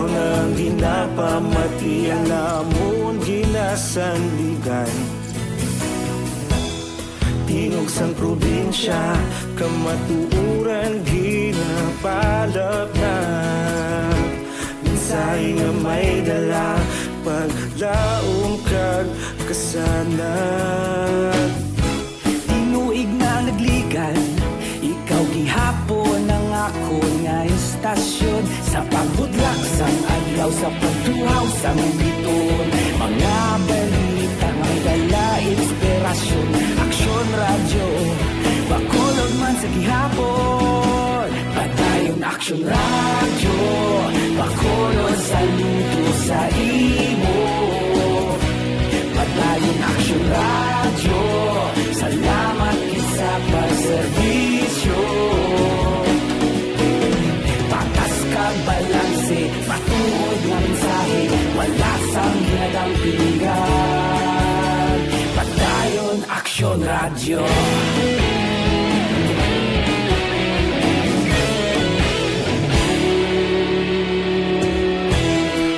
Ang ginapamati namon ginasandigan, tingog sang probinsya, kamatuoran ginapalapnag. Mensahe nga may dala, paglaom kag kasanag. Tinuig na nagligad, ikaw gihapon ang akon nga istasyon. Sa pagbudlak sang adlaw, sa pagtuhaw sang biton, mga balita may dala inspirasyon. Aksyon Radyo, Bacolod man sa gihapon. Padayon Aksyon Radyo, Bacolod, saludo sa imo. Padayon Aksyon Radyo, salamat gid sa pagserbisyo. Patas kag balanse, matuod nga mensahe, wala sang ginadampigan. Padayon Aksyon Radyo.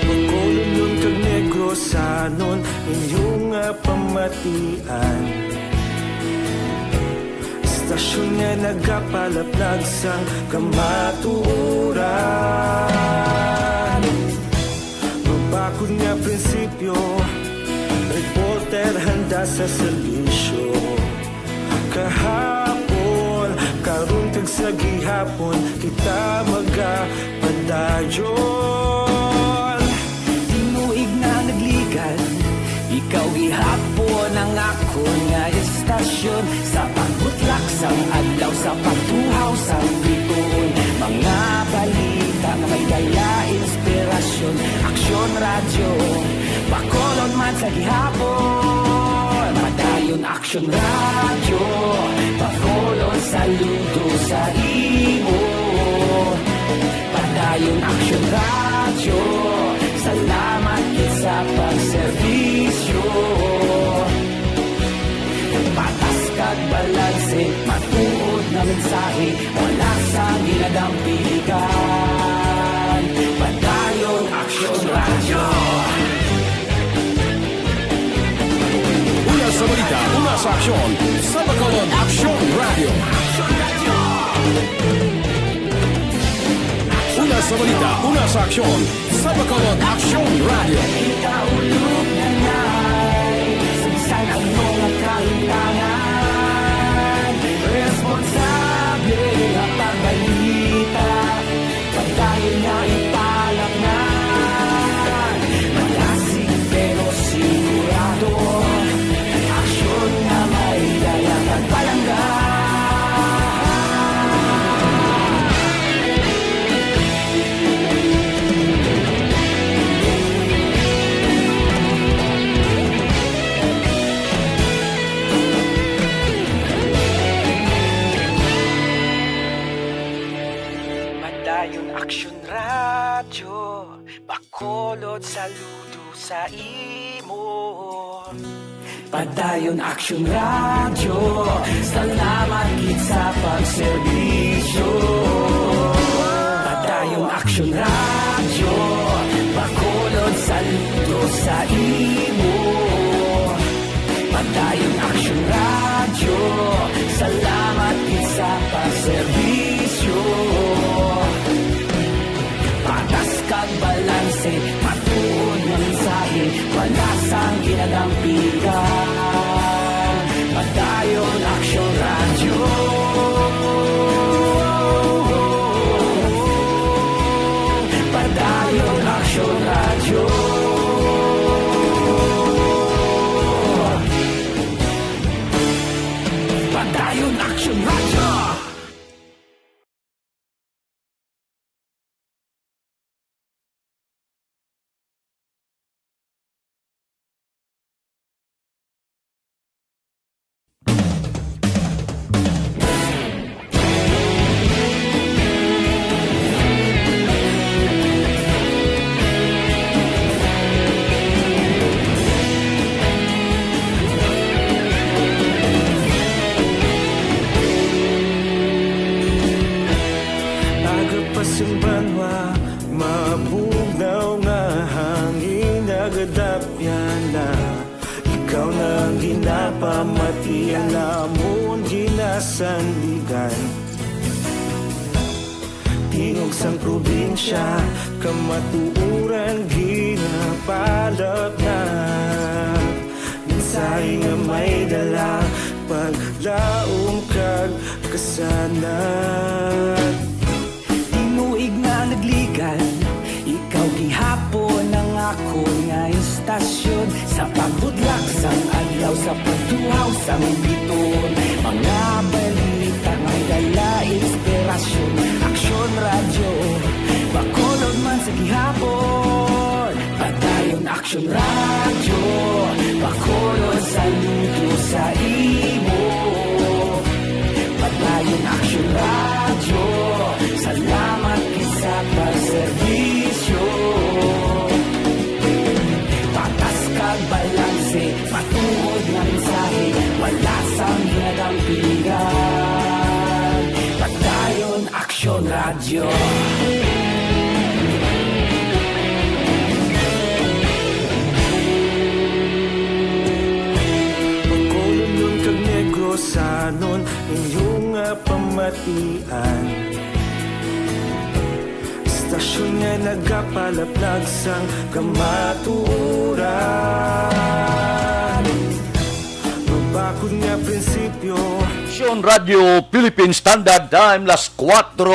Bacolodnon kag Negrosanon, inyo nga pamatian. Istasyon nga nagapalaplag sang kamatuoran. Mabakod nga prinsipyo, reporter handa sa serbisyo. Kahapon, karon kag sa gihapon, kita magapadayon. Tinuig na nagligad, ikaw gihapon ang akon nga istasyon. Sa pagbutlak sang adlaw, sa pagtuhaw sang biton, mga balita nga may dala inspirasyon. Aksyon Radyo, Bacolod man sa gihapon. Padayon Aksyon Radyo, Bacolod, saludo sa imo. Padayon Aksyon Radyo, salamat gid sa pagserbisyo. Patas kag balanse, matuod nga mensahe, wala sang ginadampigan. Padayon Aksyon Radyo. Una sa balita, una sa aksyon, sa Bacolod Aksyon Radyo. Una sa balita, una sa aksyon, sa Bacolod Aksyon Radyo. Ikaulog na ngay, sa bisan ano nga kahimtangan, responsable nga pagbalita. Padayon nga ipalapngan, malasig pero sigurado. Aksyon nga may dala kag palangga. Padayon Aksyon Radyo, Bacolod, saludo sa imo. Padayon Aksyon Radyo, salamat gid sa pagserbisyo. Padayon Aksyon Radyo, Bacolod, saludo sa imo. Padayon Aksyon Radyo, salamat gid sa pagserbisyo. Patas kag balanse, matuod nga mensahe, wala sang ginadampigan. Padayon Aksyon Radyo. Padayon Aksyon Radyo. Padayon Aksyon Radyo. namon ginasandigan. Tingog sang probinsya, kamatuoran ginapalapnag. Mensahe nga may dala, paglaom kag kasanag. Tinuig nga nagligan, ikaw gihapon ang akon nga istasyon. Sa pagbudlak sang adlaw, sa pagtuhaw sang biton, mga balita may dala inspirasyon. Aksyon Radyo, Bacolod man sa gihapon. Padayon Aksyon Radyo, Bacolod saludo sa imo. Padayon Aksyon Radyo, salamat gid sa pagserbisyo. Patas kag balanse, matuod nga mensahe, wala sang ginadampigan. Padayon Aksyon Radyo. Bacolodnon kag Negrosanon, inyo nga pamatian. Istasyon nga nagapalaplag sang kamatuoran. Mabakod nga prinsipyo. Aksyon Radyo Philippine Standard Time, las kuwatro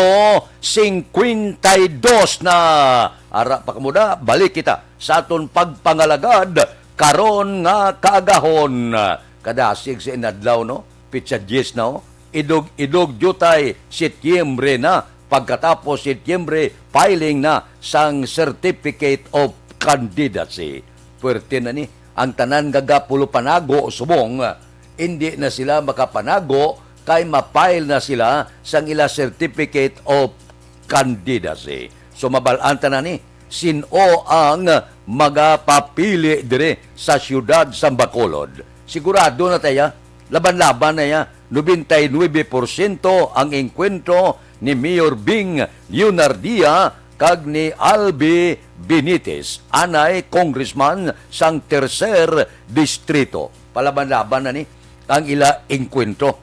singkwenta y dos na. Ara pa kamo da, balik kita sa aton pagpangalagad karon nga kaagahon. Kadasig sa inadlaw, no? Pitsa diyes na, oh. Idog-idog diutay, Setyembre na. Pagkatapos Setyembre, filing na sang Certificate of Candidacy. Puwerte na ni. Ang tanan nga gapulo panago subong, indi na sila makapanago kay ma-file na sila sang ila Certificate of Candidacy. So, mabal-an ta na ni, sin-o ang magapapili diri sa siyudad sang Bacolod. Sigurado na ta ya, laban-laban na ya, noventa y nuebe porsyento ang engkwentro ni Mayor Bing Leonardia kag ni Albi Benitez, anay congressman sang Tercer Distrito. Palaban-laban na ni ang ila engkwentro.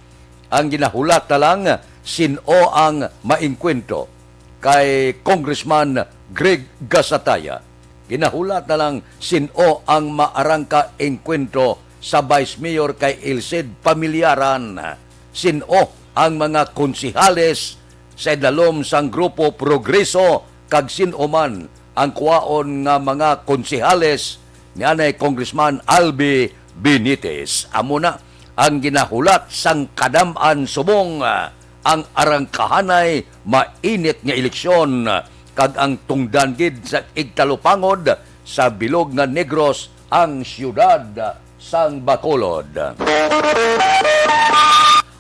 Ang ginahulat na lang, sin-o ang maengkwentro kay Congressman Greg Gasataya. Ginahulat na lang, sin-o ang maarangka engkwentro sa Vice Mayor kay Ilcid Pamillaran. Sin-o ang mga konsehales sa idalom sang Grupo Progreso kag sin-o man ang kuwaon nga mga konsehales ni anay Congressman Albi Benitez. Amo na ang ginahulat sang kadam-an subong, ah, ang arangkahanay mainit nga eleksyon, ah, kag ang tungdan gid sa igtalupangod sa bilog nga Negros ang siyudad sang Bacolod.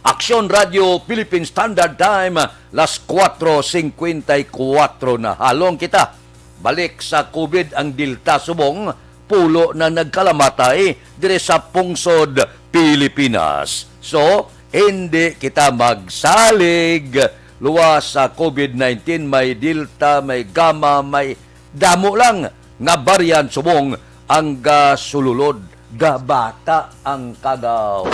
Aksyon Radyo Philippine Standard Time, las kuwatro singkwenta y kuwatro na. Halong kita. Balik sa COVID ang Delta subong, pulo na nagkalamatay diri sa pungsod Pilipinas. So, hindi kita magsalig. Luwas sa COVID nineteen, may Delta, may Gamma, may damo lang nga variant subong ang gasululod, gabata ang kagaw.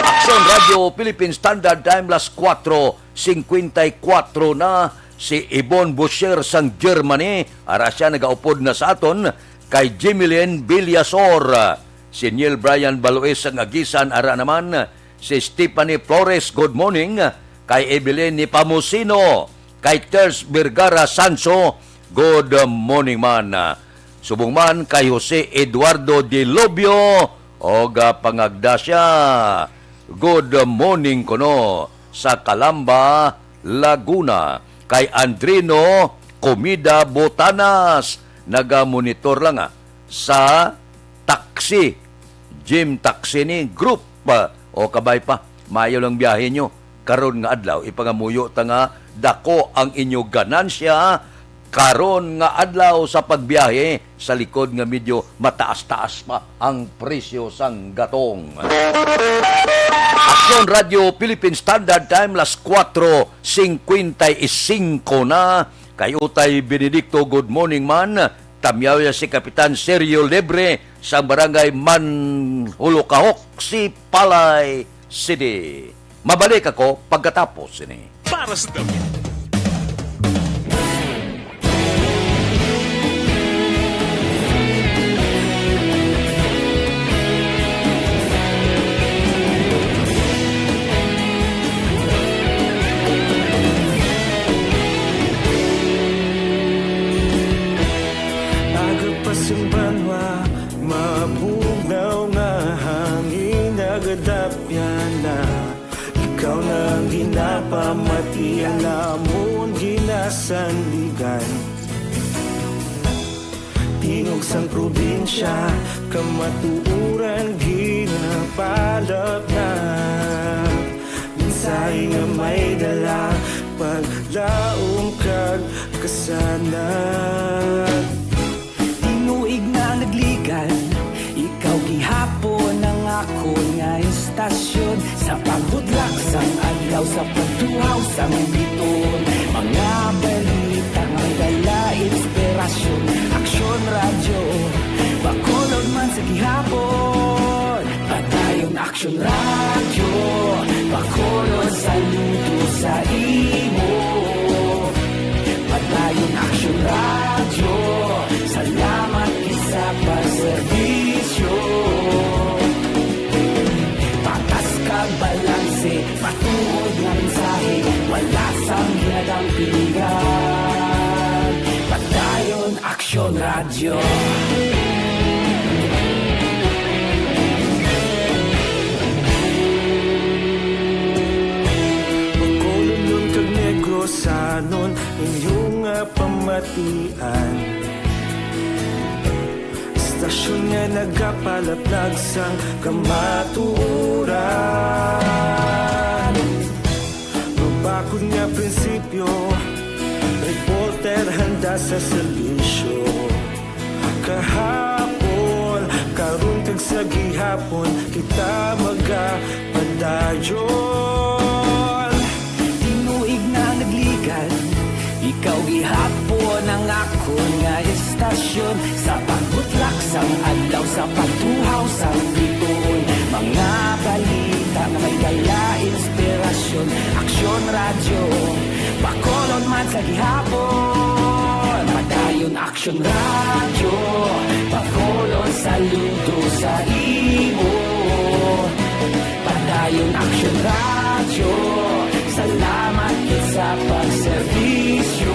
Aksyon Radyo Philippine Standard Time, las kuwatro singkwenta y kuwatro na. Si Ibon Boucher sang Germany, ara siya nagaupod na sa aton, kay Jimilyn Villasor, si Neil Brian Baloes sang Aguisan, ara naman, si Stephanie Flores, good morning, kay Evelyn Nepomuceno, kay Ters Vergara Sanso, good morning man. Subong man kay Jose Eduardo Dilobio, og, ah, pangagda siya, good morning kuno sa Calamba, Laguna. Kay Andrino Comida Botanas, nagamonitor lang, ah, sa taxi, Gym Taxi ni group, ah, o kabay pa, maayo lang biyahe nyo. Karon nga adlaw, ipangamuyo ta nga dako ang inyo ganansya karon nga adlaw sa pagbiyahe, sa likod nga medyo mataas-taas pa ang presyo sang gatong. Aksyon Radyo Philippine Standard Time, las kuwatro singkwenta y singko na. Kay Utay Benedicto, good morning man. Tamyaw ya si Kapitan Sergio Lebre, sa Barangay Manhulukahok, Sipalay City. Mabalik ako pagkatapos sini. Para sa dami. Aga pa sang banwa, mabugnaw nga hangin nagadapyan na. Ikaw na ang ginapamati, ang amon ginasandigan. Tingog sang probinsya, kamatuoran ginapalapnap. Mensahe nga may dala, paglaom kag kasanag. Tinuig na nagligan, ikaw gihapon ang akon nga istasyon. Sa pagbudlak sang adlaw, sa pagtuhaw sang biton, mga balita may dala inspirasyon. Aksyon Radyo, Bacolod man sa gihapon. Padayon Aksyon Radyo, Bacolod, saludo sa imo. Padayon Aksyon Radyo, salamat gid sa pagserbisyo. Patas kag balanse, matuod nga mensahe, wala sang ginadampigan. Padayon Aksyon Radyo. Bacolodnon kag Negrosanon, inyo nga pamatian. Istasyon nga nagapalaplag sang kamatuoran. Mabakod nga prinsipyo, reporter handa sa serbisyo. Kahapon, karon kag sa gihapon, kita magapadayon. Tinuig na nagligan, ikaw gihapon ang akon nga istasyon. Sa pagbutlak sang adlaw, sa pagtuhaw sang bituon, mga balita nga may dala inspirasyon. Aksyon Radyo, Bacolod man sa gihapon. Padayon Aksyon Radyo, Bacolod, saludo sa imo. Padayon Aksyon Radyo, salamat gid sa pagserbisyo.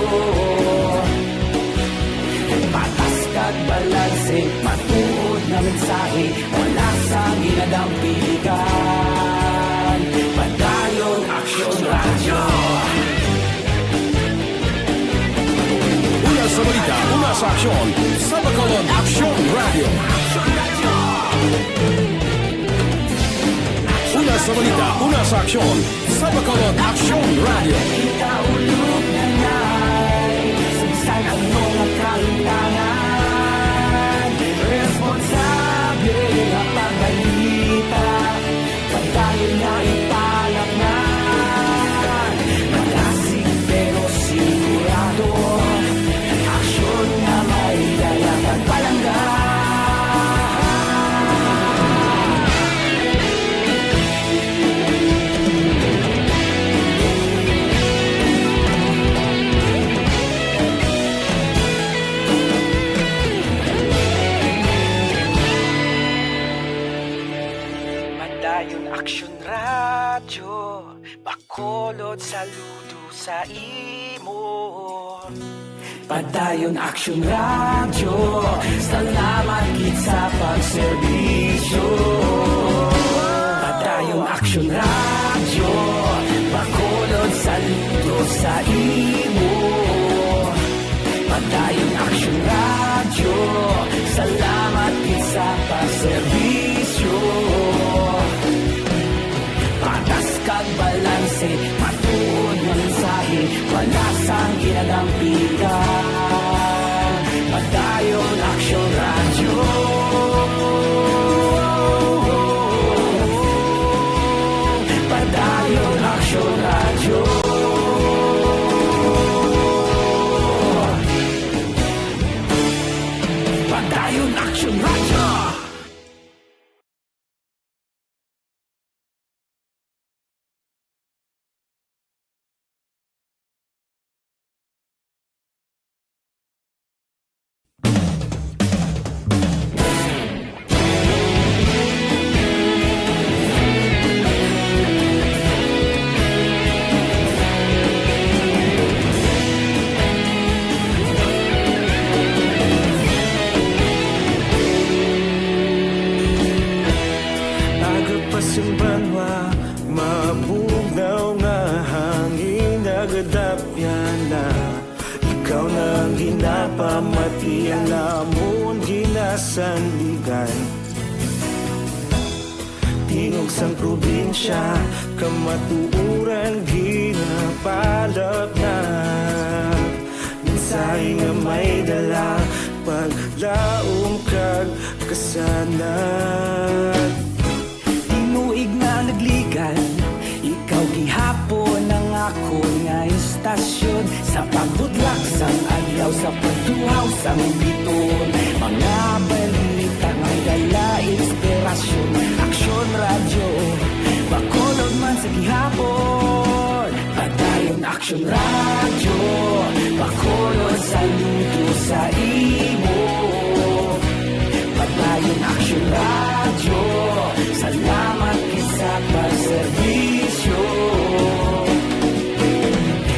Patas kag balanse, matuod nga mensahe, wala sang ginadampigan. Padayon Aksyon Radyo. Una sa balita, una sa aksyon, sa Bacolod Aksyon Radyo. Una sa balita, una sa aksyon, sa Bacolod Aksyon Radyo. Kita ulog na nay, sagsag ang mga kalutangan. Responsable nga pagbalita, padayon nga ipalapnan. Malasig pero sigurado, aksyon nga may dala kag palangga. Padayon Aksyon Radyo, Bacolod, saludo sa imo. Padayon Aksyon Radyo, salamat gid sa pagserbisyo. Padayon Aksyon Radyo, Bacolod, saludo sa imo. Padayon Aksyon Radyo, salamat gid sa pagserbisyo. Patas kag balanse, matuod nga mensahe, wala sang ginadampigan. Padayon Aksyon Radyo. Padayon Aksyon Radyo. Padayon Aksyon Radyo. Ti ang namon ginasandigan. Tingog sang probinsya, kamatuoran ginapalapnag. Mensahe nga may dala, paglaom kag kasanag. Tinuig nga nagligan, ikaw gihapon ang akon nga istasyon. Sa pagbutlak sang adlaw, sa pagtuhaw sang biton, mga balita nga may dala inspirasyon. Aksyon Radyo, Bacolod man sa gihapon. Padayon Aksyon Radyo, Bacolod, saludo sa imo. Padayon Aksyon Radyo, salamat gid sa pagserbisyo.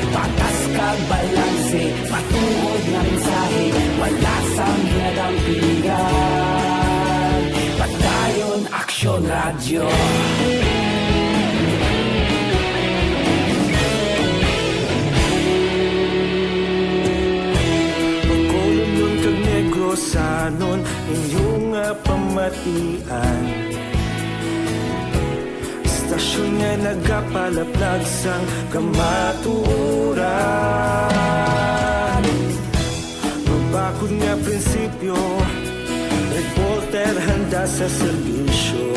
Patas kag balanse, matuod nga mensahe, wala sang ginadampigan. Padayon Aksyon Radyo. Bacolodnon kag Negrosanon, inyo nga pamatian. Istasyon nga nagapalaplag sang kamatuoran. Mabakod nga prinsipyo, reporter handa sa serbisyo.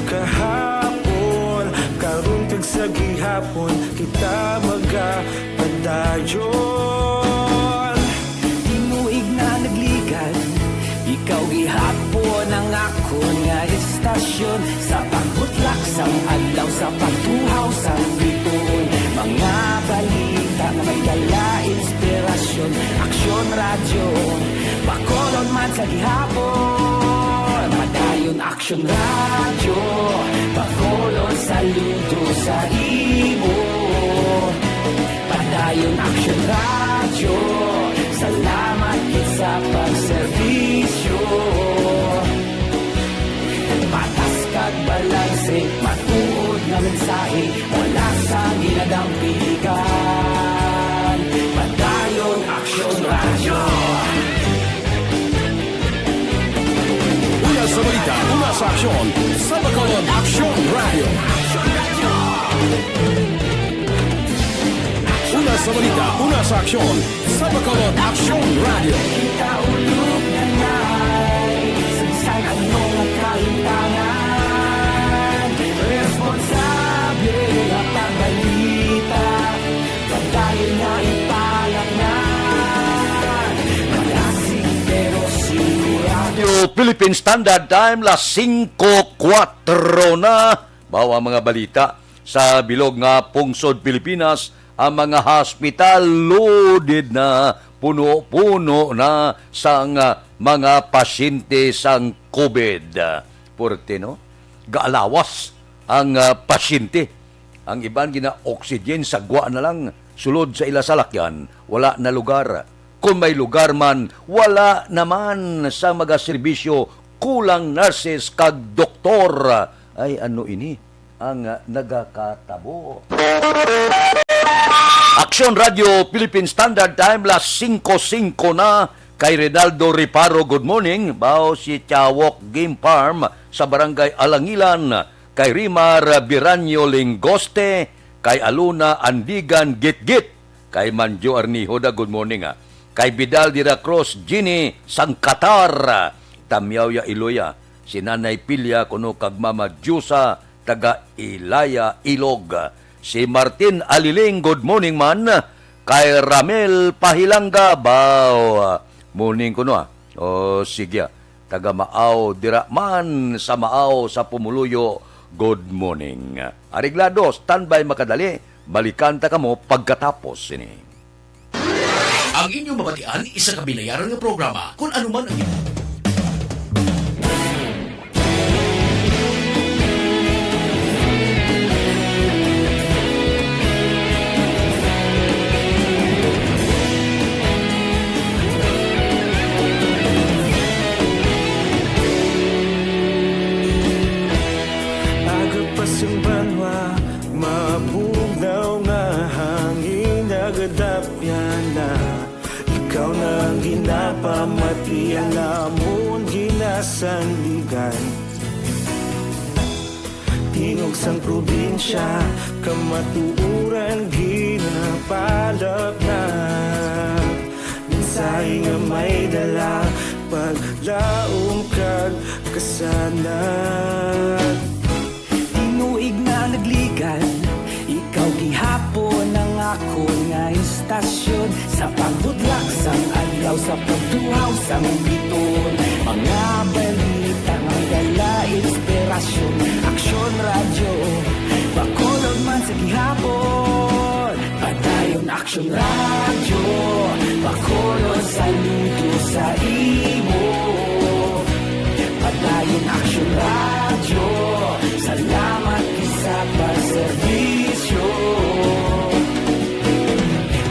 Kahapon, karon kag sa gihapon, kita magapadayon. Tinuig na nagligan, ikaw gihapon ang akon nga istasyon. Sa pagbutlak sang adlaw, sa pagtuhaw sang biton, mga balita nga may dala inspirasyon. Aksyon Radyo, Bacolod man sa gihapon. Padayon Aksyon Radyo, Bacolod, saludo sa imo. Padayon Aksyon Radyo, salamat gid sa pagserbisyo. Patas kag balanse, matuod nga mensahe, wala sang ginadampigan. Padayon Aksyon Radyo. Una sa balita, una sa aksyon, sa Bacolod Aksyon Radyo. Una sa balita, una sa aksyon, sa Bacolod Aksyon Radyo. Kita ulog na nai, sa bisan ano nga kahitangan, responsable nga pagbalita, padayon nga ipalapngan. Malasig pero sigurado. Philippine Standard Time, las singko kuwatro na. Mao ang mga balita sa bilog nga pungsod Pilipinas. Ang mga hospital loaded na, puno-puno na sang, ah, mga pasyente sang COVID. Puwerte, no? Gaalawas ang, ah, pasyente. Ang iban gina-oxygen sa gwa na lang, sulod sa ila salakyan, wala na lugar. Kon may lugar man, wala naman sa mga serbisyo, kulang nurses kag doktor. Ay, ano ini ang, ah, nagakatabo? Aksyon Radyo Philippine Standard Time, las singko singko na. Kay Rinaldo Reparo, good morning. Bao si Chawok Game Farm sa Barangay Alangilan. Kay Rimar Biranyo Lingoste, kay Aluna Andigan Gitgit, kay Manjo Arnihoda, good morning, ah. Kay Bidal Dira Cruz, Jenny Sangkatar, ah, Tamyaw ya Iloya, si Nanay Pilya kuno kag Mama Jusa, taga Ilaya, Ilog. Si Martin Aliling, good morning man. Kay Ramel Pahilangga, baw, morning kuno, ah. O, sige, ah. Taga Maaw, dira man sa Maaw, sa Pumuluyo, good morning. Areglado, standby makadali. Balikan ta kamo pagkatapos sini. Ang inyong mabatian, isa ka binayaran nga programa. Kung ano man ang imo. Aga pa sang banwa, mabugnaw nga hangin, nagadapyan na. Ikaw na ang gina- Pamati ang amon ginasandigan. Tingog sang probinsya, kamatuoran ginapalapnag. Mensahe nga may dala, paglaom kag kasanag. Tinuig na nagligad, ikaw gihapon ang akon nga istasyon. Sa pagbudlak sang adlaw, sa pagtuhaw sang biton, mga balita nga dala inspirasyon. Aksyon Radyo, Bacolod man sa gihapon. Padayon Aksyon Radyo, Bacolod, saludo sa imo. Padayon Aksyon Radyo, salamat gid sa pagserbisyo.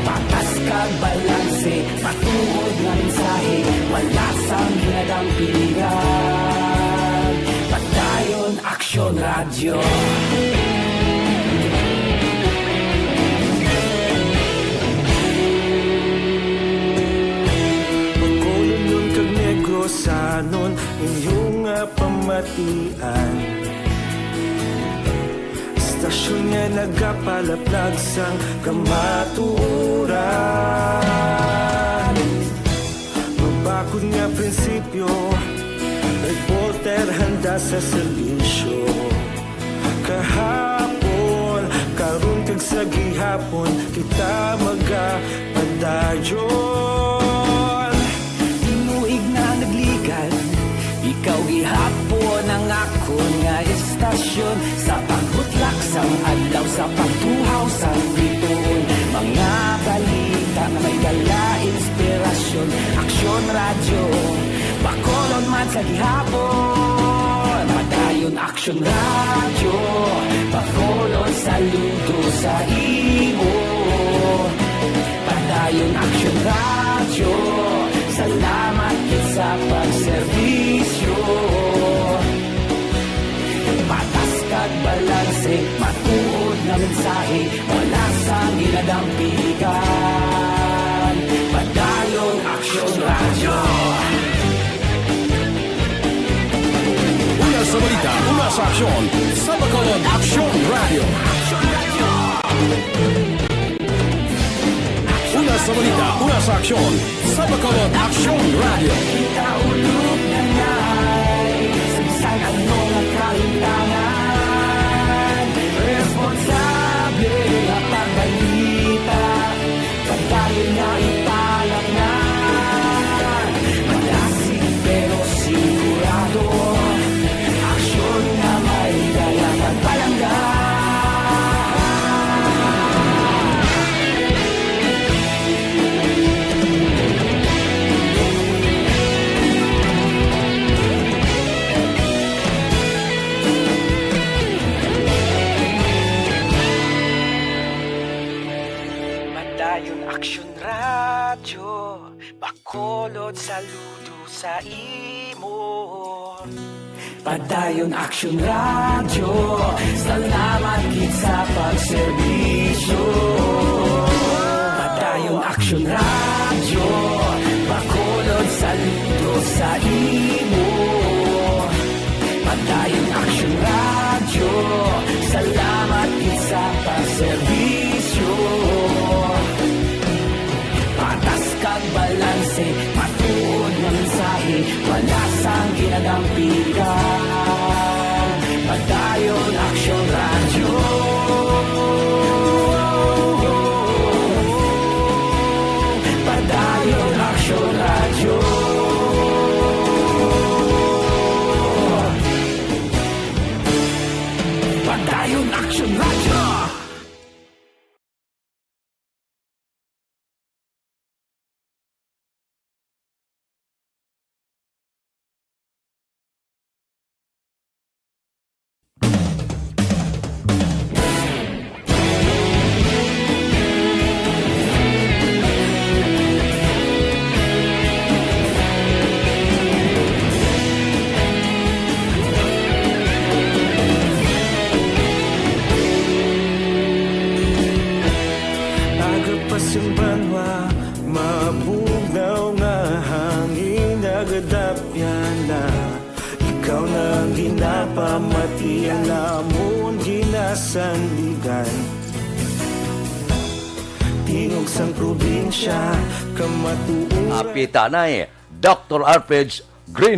Patas kag balanse, matuod nga mensahe, wala sang ginadampigan. Padayon Aksyon Radyo. Bacolodnon kag Negrosanon, inyo nga pamatian. Istasyon nga nagapalaplag sang kamatuoran. Mabakod nga prinsipyo, reporter handa sa serbisyo. Kahapon, karon kag sa gihapon, kita magapadayon. Tinuig na nagligad, ikaw gihapon ang akon nga istasyon. Sa pagbutlak sang adlaw, sa pagtuhaw sang bituon, mga balita nga may dala inspirasyon. Aksyon Radyo, Bacolod man sa gihapon. Padayon Aksyon Radyo, Bacolod, saludo sa imo. Padayon Aksyon Radyo, salamat gid sa pagserbisyo. Patas kag balanse, matuod nga mensahe, wala sang ginadampigan. Padayon Aksyon Radyo. Una sa balita, una sa aksyon, sa Bacolod Aksyon Radyo. Una sa balita, una sa aksyon, sa Bacolod Aksyon Radyo. Kita ulog na ngay, sa bisan ano nga kahintangan, responsable nga pagbalita. Padayon nga ipalapnan, malasig pero sigurado. Aksyon nga may dala pagpalangga. Padayon Aksyon Radyo, Bacolod, saludo sa imo. Padayon Aksyon Radyo, salamat gid sa pagserbisyo. Padayon Aksyon Radyo, Bacolod, saludo sa imo. Padayon Aksyon Radyo, salamat gid sa pagserbisyo. Patas kag balanse, matuod nga mensahe, wala sang ginadampigan. Padayon Aksyon Radyo. Padayon Aksyon Radyo. Kadapyana, ikaw na ang ginapamati, ang amon ginasandigan. Tingog sang probinsya, kamatuoran. Apitanay, Doctor Arpage Green.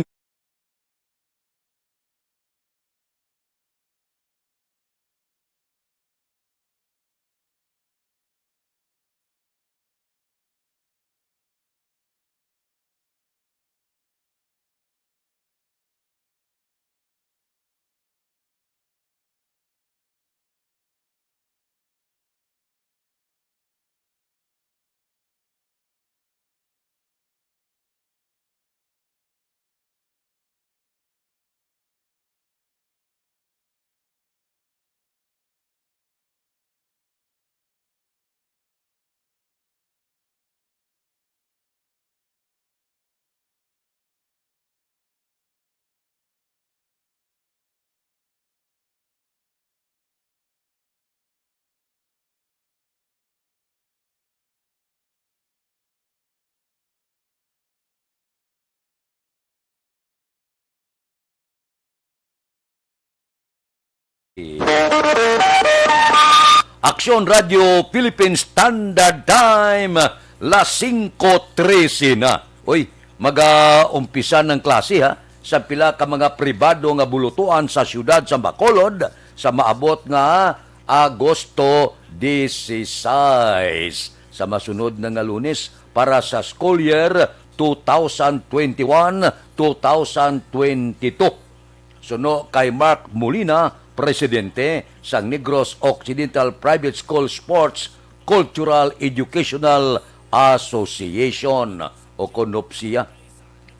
Aksyon Radio Philippines Standard Time, las singko trese na. Uy, mag-aumpisa ng klase, ha, sa pila ka mga pribado nga bulutuan sa siyudad sa Bacolod sa maabot nga Agosto dieciséis, sa masunod na nga Lunes, para sa school year two thousand twenty-one, two thousand twenty-two. Suno kay Mark Molina, presidente sang Negros Occidental Private School Sports Cultural Educational Association o kon NOPSEA.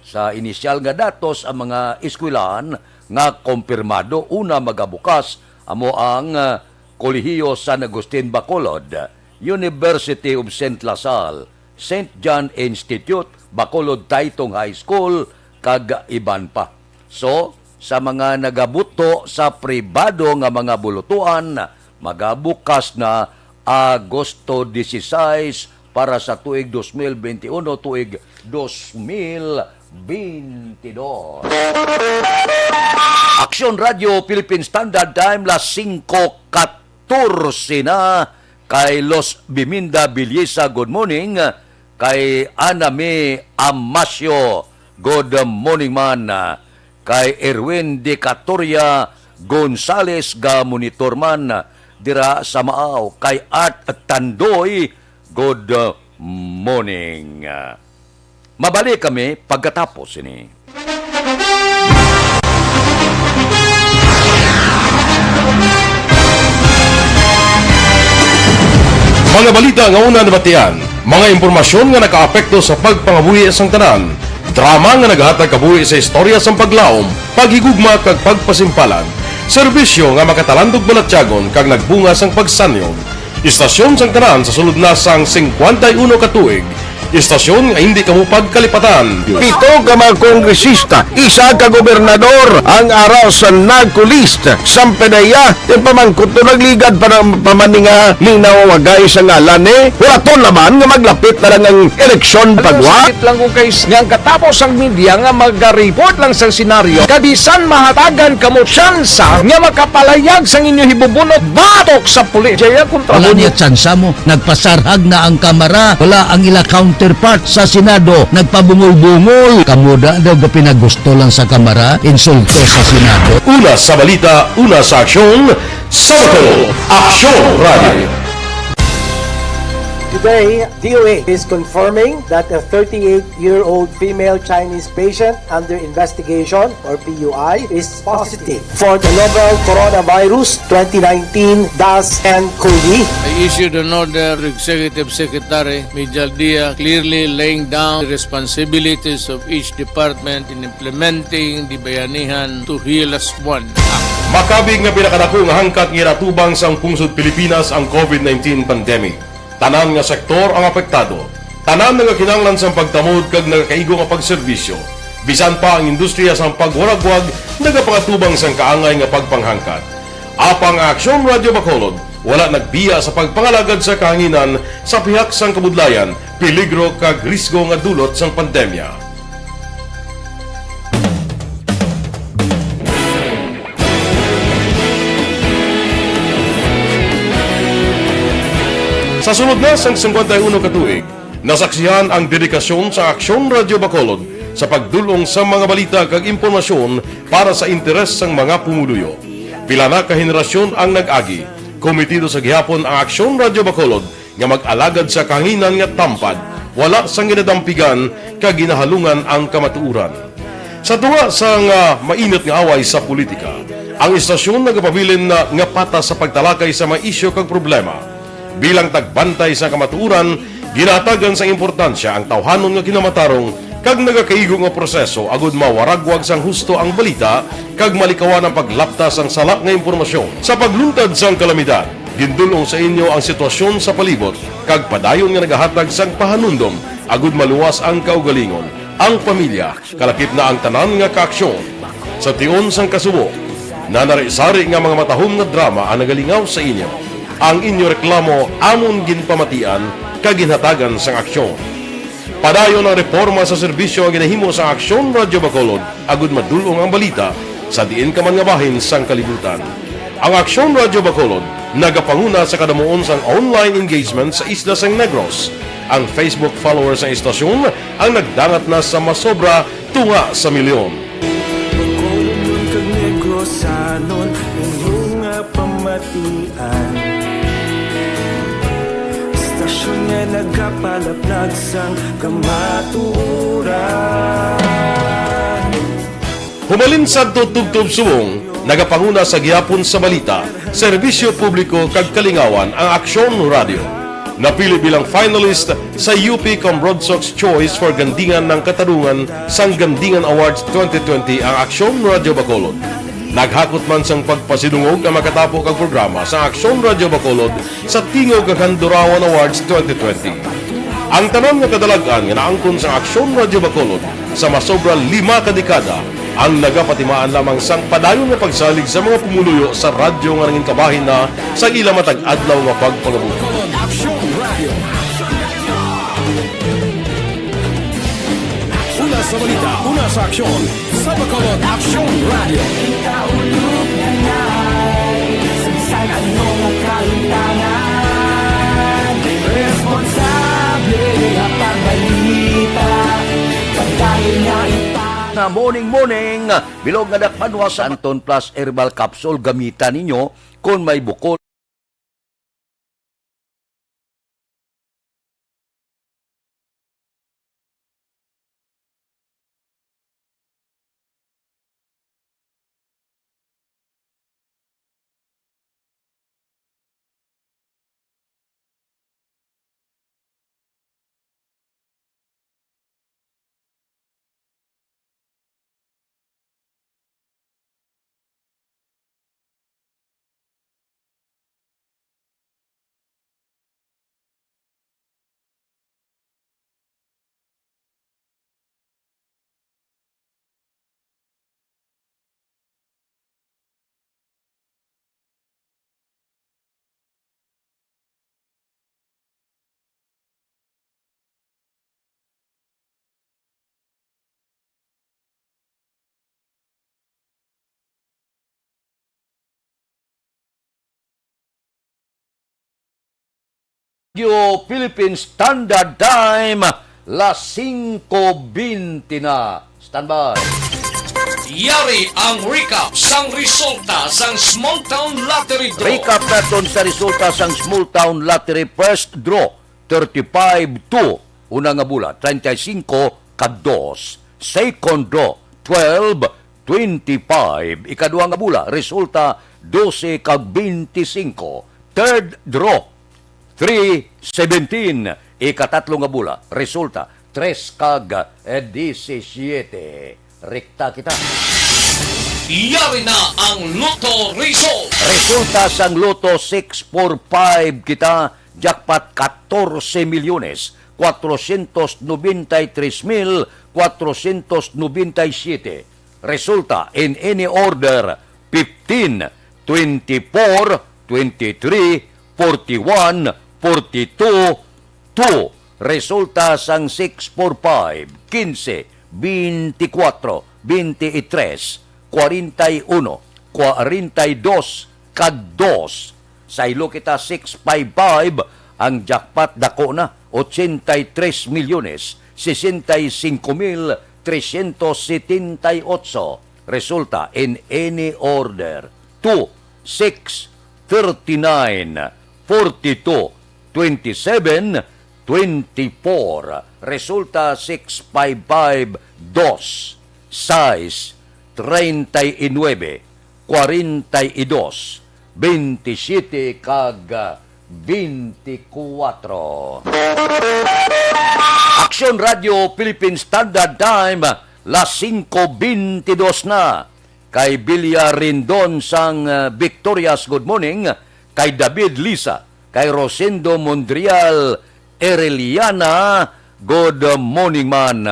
Sa inisyal nga datos, ang mga eskwelahan nga kompirmado una magabukas amo ang, ah, Kolehiyo San Agustin Bacolod, University of Saint La Salle, Saint John Institute, Bacolod Taytong High School, kag iban pa. So, sa mga nagabuto sa pribado nga mga bulutuan, magabukas na Agosto dieciséis para sa tuig dos mil veintiuno, tuig dos mil veintidos. Aksyon Radio Philippine Standard Time, las singko katorse na. Kay Los Biminda Villesa, good morning. Kay Anami Amasio, good morning man. Kay Erwin de Catoria Gonzales, ga monitor man dira sa Maaw. Kay Art Tandoy, good morning. Mabalik kami pagkatapos sini. Mga balita nga una nabatian, mga impormasyon nga nakaapekto sa pagpangabuhi sang tanan, drama nga nagahatag kabuhi sa istorya sang paglaom, paghigugma kag pagpasimpalan, serbisyo nga makatalandog balatyagon kag nagbunga sang pagsanyog. Istasyon sang tanan sa sulod na sang singkwenta y uno ka tuig. Istasyon nga hindi kamo pagkalipatan. Pito ka mga kongresista, isa ka gobernador ang ara sa NAGCO list. Sampanaya, ti pamangkot to nagligad pa ng pamaninga linaw wagay sa ngalan ni. Hulaton naman nga maglapit na lang ang eleksyon pagwa. Sakit lang ko kay s-, nga ang katapos ang media nga magareport lang sa senaryo, kabisan mahatagan kamo tsansa nga makapalayag sang inyo hibubunot batok sa pulis. Jaya kontra Wala mo. Niya tsansa mo. Nagpasarhag na ang Kamara. Wala ang ila counterpart sa Senado. Nagpabungol-bungol. Kamo da daw ga pinagusto lang sa Kamara, insulto sa Senado. Una sa balita, una sa aksyon, sa Bato, Aksyon Radio. Today, D O H is confirming that a thirty-eight-year-old female Chinese patient under investigation, or P U I, is positive for the novel coronavirus twenty nineteen dash N cov. I issued an order to Executive Secretary Mijal Dia, clearly laying down the responsibilities of each department in implementing the Bayanihan to Heal As One Act. Makabig nga pinakadako nga hangkat nga iratubang sang pungsod Pilipinas ang covid nineteen pandemic. Tanan nga sektor ang apektado. Tanan nagakinahanglan sang pagtamod kag nagakaigo nga pagserbisyo. Bisan pa ang industriya sang pagwaragwag nagapangatubang sang kaangay nga pagpanghangkat. Apang ang Aksyon Radio Bacolod wala nagbiya sa pagpangalagad sa kahanginan sa pihak sang kabudlayan, peligro kag risgo nga dulot sang pandemya. Sa sulod na sang singkwenta y uno ka tuig, nasaksihan ang dedikasyon sa Aksyon Radyo Bacolod sa pagdul-ong sa mga balita kag impormasyon para sa interes sang mga pumuluyo. Pila na ka henerasyon ang nag-agi. Komitido sa gihapon ang Aksyon Radyo Bacolod nga mag-alagad sa kahanginan nga tampad, wala sang ginadampigan kag ginahalungan ang kamatuoran. Sa tunga sang, ah, mainit nga away sa politika, ang istasyon nagapabilin na nga patas sa pagtalakay sa mga isyu kag problema. Bilang tagbantay sa kamatuoran, ginahatagan sang importansya ang tawhanon nga kinamatarong kag nagakaigo nga proseso agud mawaragwag sang husto ang balita kag malikawan ang paglapta sang sala nga impormasyon. Sa pagluntad sang kalamidad, gindul-ong sa inyo ang sitwasyon sa palibot kag padayon nga nagahatag sang pahanumdom agud maluwas ang kaugalingon, ang pamilya, kalakip na ang tanan nga kaaksyon. Sa tion sang kasubo, nanari-sari nga mga matahom nga drama ang nagalingaw sa inyo. Ang inyo reklamo amon ginpamatian kag ginhatagan sang aksyon. Padayon ang reporma sa serbisyo nga ginahimo sang Aksyon Radyo Bacolod agud madul-ong ang balita sa diin ka man nga bahin sang kalibutan. Ang Aksyon Radyo Bacolod nagapanguna sa kadamuon sang online engagement sa isla sang Negros. Ang Facebook followers sang istasyon ang nagdangat na sa masobra tunga sa milyon. Bacolodnon kag Negrosanon, inyo nga pamatian. Istasyon nga nagapalaplag sang kamatuoran. Humalin sadto tubtob subong, nagapanguna sa gihapon sa balita, serbisyo publiko kag kalingawan ang Aksyon Radyo. Napili bilang finalist sa U P Comrodsocs Choice for Gandingan ng Katarungan sang Gandingan Awards twenty twenty ang Aksyon Radyo Bacolod. Naghakot man sang pagpasidungog ang makatapo kag programa sa Aksyon Radyo Bacolod sa Tingog kag Handurawan Awards twenty twenty. Ang tanan nga kadalag-an nga naangkon sa Aksyon Radyo Bacolod sa masobra lima ka dekada ang nagapatimaan lamang sang padayon nga pagsalig sa mga pumuluyo sa radyo nga nangin kabahin na sa ila matag adlaw nga pagpangabuhi. Aksyon Radyo. Una sa balita, una sa aksyon, sa Bacolod Aksyon Radyo. Kita ulog na nai, sa bisan ano nga kalimtangan, responsable nga pagbalita, pagdali nga ipa- Na morning, morning, bilog nga dakpanwa sa Anton Plus Herbal Capsule, gamita ninyo kon may bukol. Radio Philippine Standard Time, las singko bente na. Standby. Yari ang recap sang resulta sang Small Town Lottery Draw. Recap naton sa resulta sang Small Town Lottery First Draw, thirty-five two. Una nga bola, treinta y cinco kag dos. Second draw, twelve twenty-five. Ikadua nga bola, resulta, dose kag bente singko. Third draw, three seventeen. Ikatatlo nga bola, resulta, tres kag, eh, disisiete. Rekta kita. Yari na ang Lotto Result. Resulta sang Lotto six four five kita, jackpot, catorce milyones, cuatrocientos noventa y tres mil cuatrocientos noventa y siete. Resulta, in any order, fifteen, twenty-four, twenty-three, forty-one, forty-two, two. Resulta sang six four five, quince, veinticuatro, veintitrés, cuarenta y uno, cuarenta y dos, kag dos. Saylo kita, six five five, Ang jackpot dako na, ochenta y tres milyones, sesenta y cinco mil trescientos setenta y ocho. Resulta in any order: two, six, thirty-nine, forty-two, twenty-seven, twenty-four. Resulta six five five, dos, sais, treinta y nuebe, cuarenta y dos, veintisiete, kag, ah, veinticuatro. Aksyon Radio Philippine Standard Time, las singko beintidos na. Kay Bilya Rendon sang, ah, Victorias, good morning. Kay David Lisa, kay Rosendo Mondrial Ereliana, good morning man.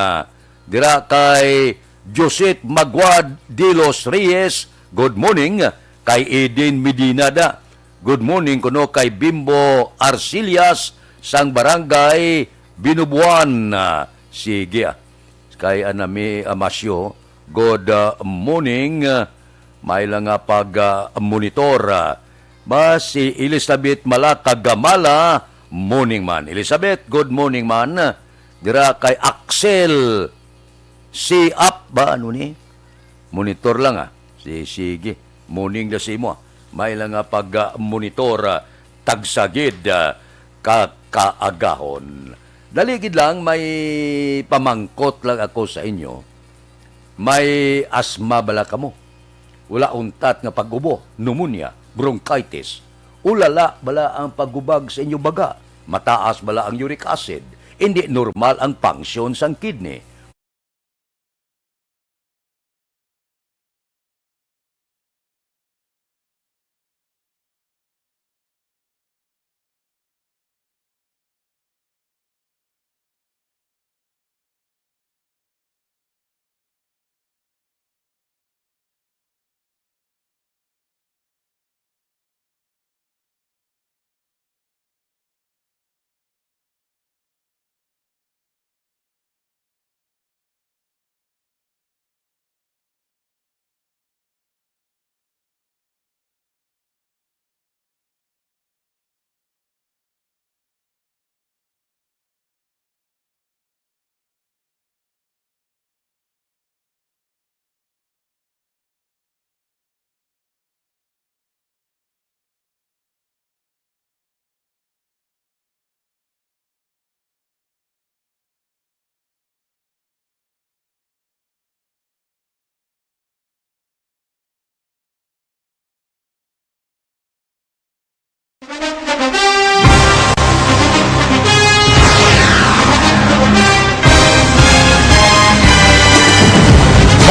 Dira kay Josette Maguad de los Reyes, good morning. Kay Eden Medina da, good morning kuno. Kay Bimbo Arcillas sang Barangay Binubuan. Ah, sige, ah. Kay Anami Amasio, good, ah, morning. Ah, may lang nga pag, ah, monitor. Ah, ba si Elizabeth Malaka Gamala, morning man. Elizabeth, good morning man. Dira kay Axel, si up ba, ano ni? Monitor lang, ah. Si, sige. Morning na sa imo, ah. May lang nga pag, ah, monitor, ah, tagsa gid, ah, ka kaagahon. Dali gid lang, may pamangkot lang ako sa inyo. May asma bala kamo? Wala untat nga pag-ubo, pneumonia, bronchitis? Ulala bala ang paghubag sa inyo baga? Mataas bala ang uric acid? Hindi normal ang function sang kidney?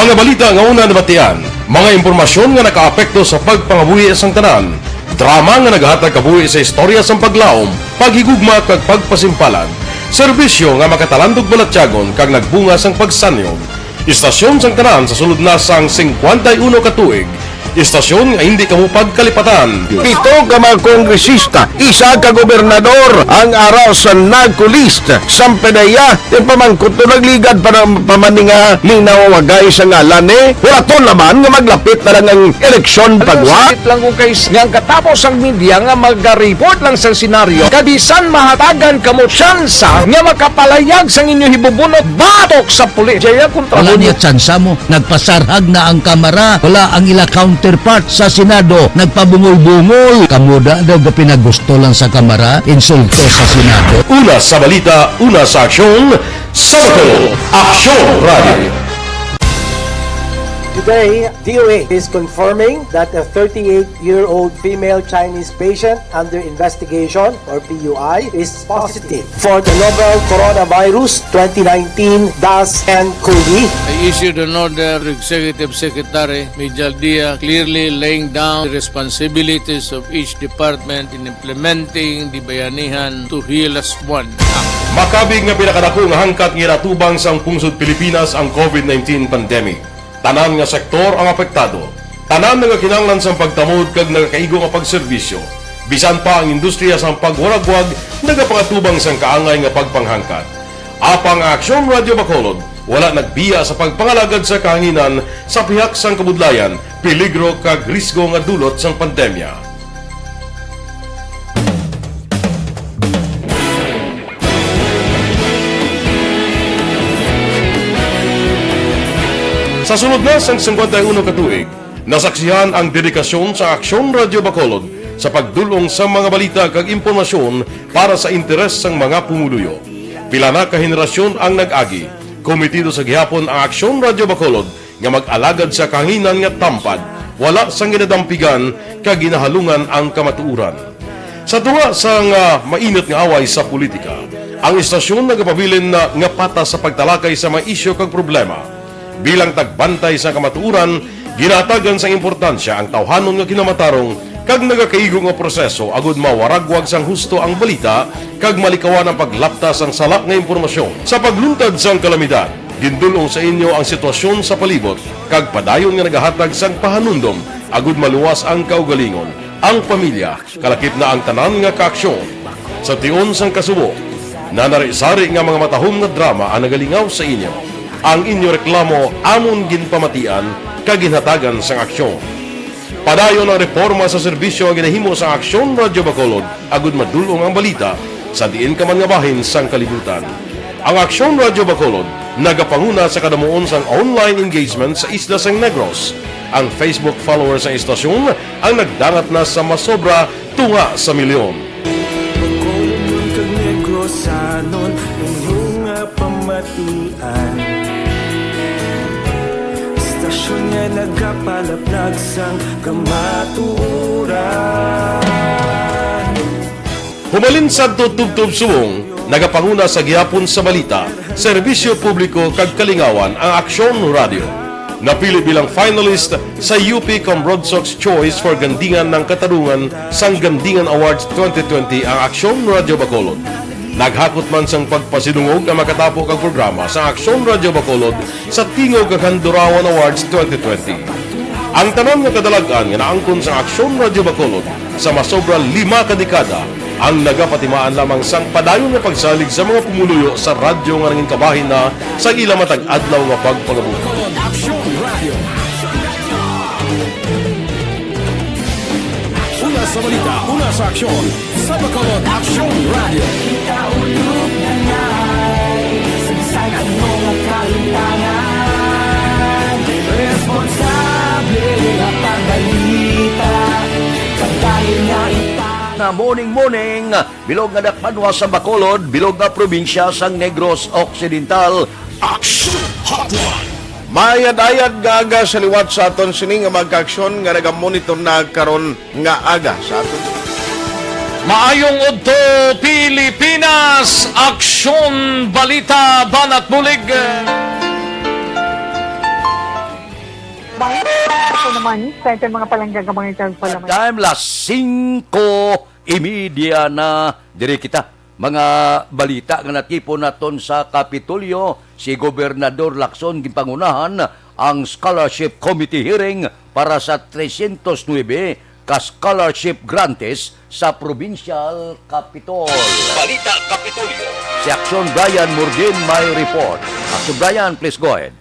Mga balita nga una nabatian, mga impormasyon nga nakaapekto sa pagpangabuhi sang tanan, drama nga nagahatag kabuhi sa istorya sang paglaom, paghigugma kag pagpasimpalan, serbisyo nga makatalandog balatyagon kag nagbunga sang pagsanyog. Istasyon sang tanan sa sulod na sang singkwenta y uno ka tuig. Istasyon nga hindi kamo pagkalipatan. Pito ka mga kongresista, isa ka gobernador ang ara sa NAGCO list. Sang PDEA, ti pamangkot to nagligad pa na, pa man ni nga linaw wagay sa ngalan ni. Hulaton naman nga maglapit na lang ang eleksyon. Ano pagwa? Sakit lang kung kay nga ang katapos ang media nga magariport lang sa senaryo. Kabisan mahatagan kamo tsansa nga makapalayag sang inyo hibubunot batok sa pulis. Jaya kontra. Wala mo niya tsansa mo. Nagpasarhag na ang Kamara. Wala ang ila counterpart sa Senado. Nagpabungol-bungol. Kamo da daw ga pinagusto lang sa Kamara. Insulto sa Senado. Una sa balita, una sa aksyon, sa Bacolod, Aksyon Radio. Today, D O H is confirming that a thirty-eight-year-old female Chinese patient under investigation, or P U I, is positive for the novel coronavirus twenty nineteen dash N cov. I issued an order to Executive Secretary Mijal Dia, clearly laying down the responsibilities of each department in implementing the Bayanihan to Heal as One Act. Makabig nga pinakadako nga hangkat nga ginatubang sang pungsod Pilipinas ang COVID nineteen pandemic. Tanan nga sektor ang apektado. Tanan nagakinahanglan sang pagtamod kag nagakaigo nga pagserbisyo. Bisan pa ang industriya sang pagwaragwag nagapangatubang sang kaangay nga pagpanghangkat. Apang ang Aksyon Radio Bacolod wala nagbiya sa pagpangalagad sa kahanginan sa pihak sang kabudlayan, peligro kag risgo nga dulot sang pandemya. Sa sulod na sang singkwenta y uno ka tuig, nasaksihan ang dedikasyon sa Aksyon Radyo Bacolod sa pagdul-ong sa mga balita kag impormasyon para sa interes sang mga pumuluyo. Pila na ka henerasyon ang nag-agi. Komitido sa gihapon ang Aksyon Radyo Bacolod nga mag-alagad sa kahanginan nga tampad, wala sang ginadampigan kag ginahalungan ang kamatuoran. Sa tunga sang, ah, mainit nga away sa politika, ang istasyon nagapabilin na nga patas sa pagtalakay sa mga isyu kag problema. Bilang tagbantay sa kamatuoran, ginahatagan sang importansya ang tawhanon nga kinamatarong kag nagakaigo nga proseso agud mawaragwag sang husto ang balita kag malikawan ang paglapta sang sala nga impormasyon. Sa pagluntad sang kalamidad, gindul-ong sa inyo ang sitwasyon sa palibot kag padayon nga nagahatag sang pahanumdom agud maluwas ang kaugalingon, ang pamilya, kalakip na ang tanan nga kaaksyon. Sa tion sang kasubo, nanari-sari nga mga matahom nga drama ang nagalingaw sa inyo. Ang inyo reklamo amon ginpamatian kag ginhatagan sang aksyon. Padayon ang reporma sa serbisyo nga ginahimo sa Aksyon Radyo Bacolod agud madul-ong ang balita sa diin ka man nga bahin sang kalibutan. Ang Aksyon Radyo Bacolod nagapanguna sa kadamuon sang online engagement sa isla sang Negros. Ang Facebook followers sang istasyon ang nagdangat na sa masobra tunga sa milyon. Bacolodnon kag Negrosanon, inyo nga pamatian. Istasyon nga nagapalaplag sang kamatuoran. Humalin sadto tubtob subong, nagapanguna sa gihapon sa balita, serbisyo publiko kag kalingawan ang Aksyon Radyo. Napili bilang finalist sa U P Cambrodsoc's Choice for Gandingan ng Katarungan sang Gandingan Awards twenty twenty ang Aksyon Radyo Bacolod. Naghakot man sang pagpasidungog ang makatapo kag programa sa Aksyon Radyo Bacolod sa Tingog kag Handurawan Awards twenty twenty. Ang tanan nga kadalag-an nga naangkon sang Aksyon Radyo Bacolod sa masobra lima ka dekada ang nagapatimaan lamang sang padayon nga pagsalig sa mga pumuluyo sa radyo nga nangin kabahin na sa ila matag adlaw nga pagpangabuhi. Aksyon Radyo. Una sa balita, una sa aksyon, sa Bacolod Aksyon Radyo. Kita ulog na ngay, sa bisan ano nga kahitangan, responsable nga pagbalita, pagdahil nga ita- Na morning, morning, bilog nga dakpanwa sa Bacolod, bilog nga probinsya sang Negros Occidental. Action Hotline. Mayad-ayad nga aga sa liwat sa aton sini nga mga kaaksyon nga nagamonitor na karon nga aga sa aton. Maayong udto, Pilipinas! Aksyon, balita, banat, bulig. Bang-, ito naman, sa ating mga palangga, mga itaw, palaman. Time, las singko y media na, diri kita. Mga balita nga natipon naton sa Kapitolyo, si Gobernador Lacson ginpangunahan ang Scholarship Committee hearing para sa tresyentos nuebe ka scholarship grantees sa Provincial Capitol. Balita Kapitolyo. Si Aksyon Brian Murdin may report. Aksyon Brian, please go ahead.